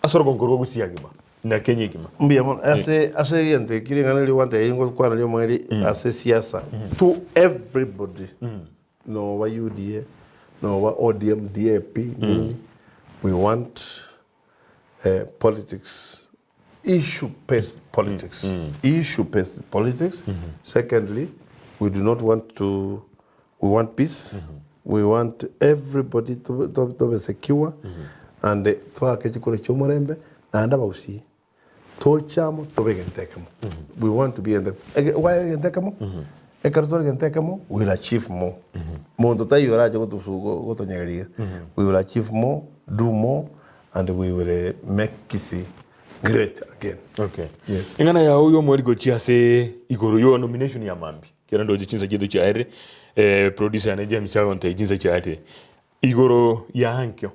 ase orogongo rwa Gusii agima na Kenya egima. Mbuya mono. Ase ase egento eki ring'ana riria gwantebia ngokwana ri'omweri ase siasa to everybody noba UDA noba ODM DAP nini we want politics issue based politics issue based politics secondly we do not want to we want peace we want everybody to, to, to be secure and twake chikura chiomorembe naende abagusii Toche amo tobe egento ekemo. We want to be egento eke why egento ekemo? Ekero tore egento ekemo, we will achieve more. Monto taiyo orache gotosu gotonyegeria iga. We will achieve more, do more, and we will make Kisii great again. Okay. Yes. Eng'ana yao y'omweri gochia ase igoro yo nomination ya mambia. Kera ndoche chinsa chiaito chiaerire, eh, producer yane James agontebia chinsa chiaerire. Igoro ya ankio,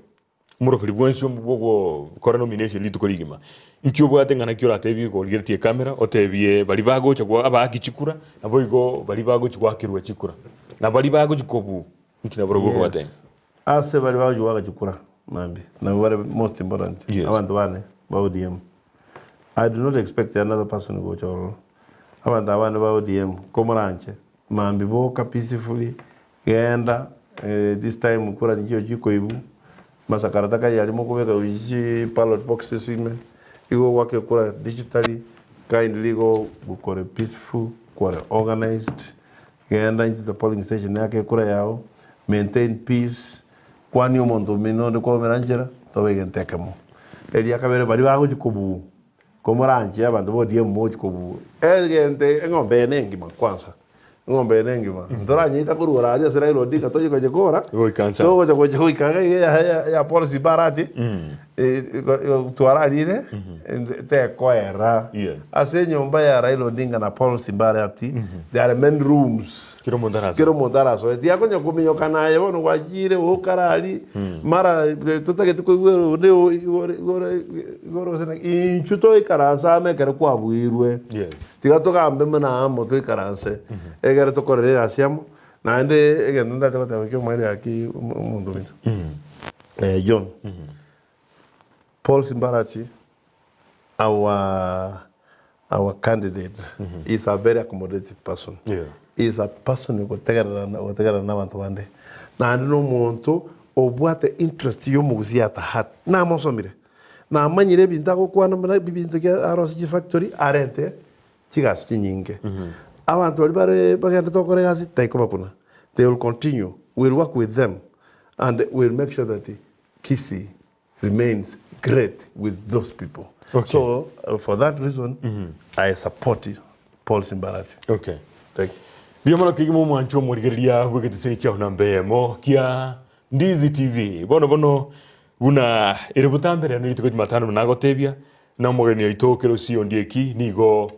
Omoroberi bwensi bw'ogokora nomination rituko rigima, inki obwate ng'a naki oratebie igo origeretie ekamera otebie baria bagocha gwa abaaki chikura, naboigo baria bagochi goakerwa chikura, na baria bagochi kobuu, inki nabarobwo Yes. okobatebia? Ase baria bagochi goaka chikura mambia, nabwo bare most important, Yes. abanto bane ba ODM. I do not expect another person gocha ororo. Abanto aba bane ba ODM, komoranche, mambia boka peacefully, Genda this time kura chinchio chikoibu masakara takaye aria mokobeka chi ballot boxes ime igo ogwaka ekura digitally kindly igo kore peaceful kore organized genda into the polling station aka ekura yao maintain peace kwania omonto omino onde kwaumera nchera tobe egento ekemo. Eria kabere baria bagochi kobuu Komoranche abanto ba ODM mogochi kobua egento eng'ombe eye nengima kwanza, eng'ombe eye nengima ntoranyeita korwa ore aria ase Raila Odinga toche koyekora Goika nsa. togocha gocha goika iga iga ya- ya- ya Paul Simbarati twararire tekoera. Yes. Ase enyomba ya Raila Odinga na Paul Simbarati there are many rooms. Kera omonto arasoe. Kera omonto arasoe. Tiakonya kominyoka naye bono gwachire okara aria mara totagete koigwera onde igoro igoro igoro gose naki inchuo toikaranse amo ekero kwabuirwe. Yes. Tiga togambe buna amo toikaranse egere tokorere egasi amo naende egento ntaete goteba kia omoerio gaki omonto ominto John, Paul Simbarati our our candidate is a very accommodative person. Yeah. Is a person ogotegererana ogotegererana na abanto bande. Naende na omonto obwate interest ya omogusii at heart. Namosomire. Namanyire ebinto agokwana buna ebinto ki arosie chifactory arente chigasi chinyinge. Abanto baria bare bagendete gokora egasi taikobakuna, they will continue, we will work with them and we will make sure that Kisii remains great with those people. Okay. So for that reason I support Paul Simbarati. Okay. Thank you. Mbuya mono kegima omwancho omorigereria bw'egetiseni kiao namba eyemo kia Ndizi TV. Bono bono buna ere botambe rero rituko Jumatano buna nagotebia na omogeni oito Kerosi Ondieki nigo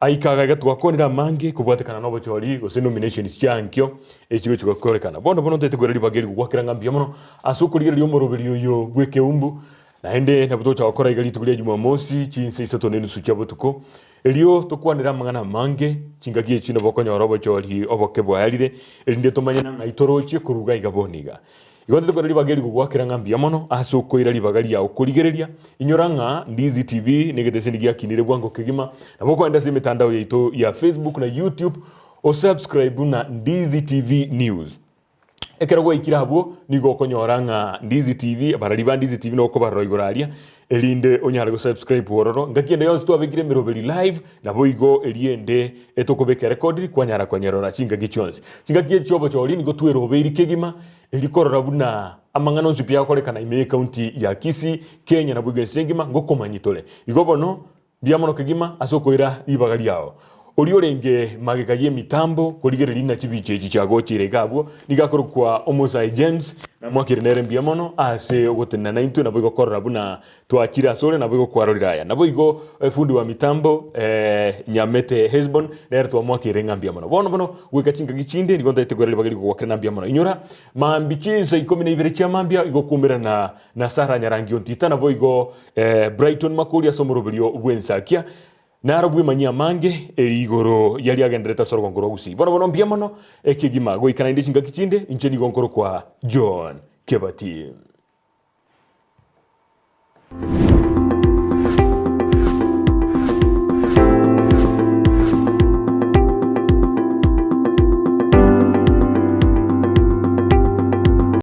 aika iga iga twakwanire amange kobwatekana na obochori gose nominations chia ankio echigochi gokorekana. Bono bono ntaete koira ribaga eri gogwakera ng'a mbuya mono ase okorigereria omoroberi oyo bw'ekeumbu naende nabo togocha gokora iga rituko ria Jumamosi chinsa isato na enusu chia botuko Erio tokwanere amang'ana amange, chingaki echi nabo okonyora obochori oboke bwaerire, erinde tomanye ng'a ng'ai torochie koruga iga bono iga. Igo titokora ribaga eri gogoakera ng'a mbuya mono ase okoira ribaga riao korigereria, inyora ng'a Ndizi TV negeteseni giakinire bwango kegima, nabo okoenda ase emetandao yaito ya Facebook na YouTube osubscribe buna Ndizi TV News. Ekero gwaikire abwo, nigo okonyora ng'a Ndizi TV, abarari ba Ndizi TV nigo okobarora igoro aria, erinde onyare gosubscribe ororo. Ngaki ende yonsi twabekire emeroberi live, naboigo eria ende etokobeka erecorded kwanyara konyerora chingaki chionsi. Chingaki echi chiobochori nigo twerobeiri kegima, erio korora buna amang'ana onsi pi agokorekana ime y'ecounty ya Kisii, Kenya naboigo ense engima, ngokomanyia tore. Igo bono, Mbuya mono kegima ase okoira ribaga riao. Oria orenge magega y'emitambo korigereria ng'a chibicha echi chiagocheire iga abwo, nigo akorokwa Omosae James, namwakire nere mbuya mono ase ogotenena naintwe naboigo korora buna twachire asore naboigo kwarorire aya. Naboigo efundi wa mitambo Nyamete Hesbon nere twamwakeire ng'a mbuya mono. Bono bono goika chingaki chinde nigo ntaete koira ribaga rigogoakera ng'a mbuya mono. Inyora mambia chinsa ikomi na ibere chia mambia igo okoumerana na Sarah Nyarangi Ontita naboigo Brighton Makori ase omoroberio bw'ensakia, naro bw'emanyia amange eri igoro yaria agenderete ase orogongo rwa Gusii. Bono bono mbuya mono ekegima goika naende chingaki chinde inche nigo nkorokwa John Kebati.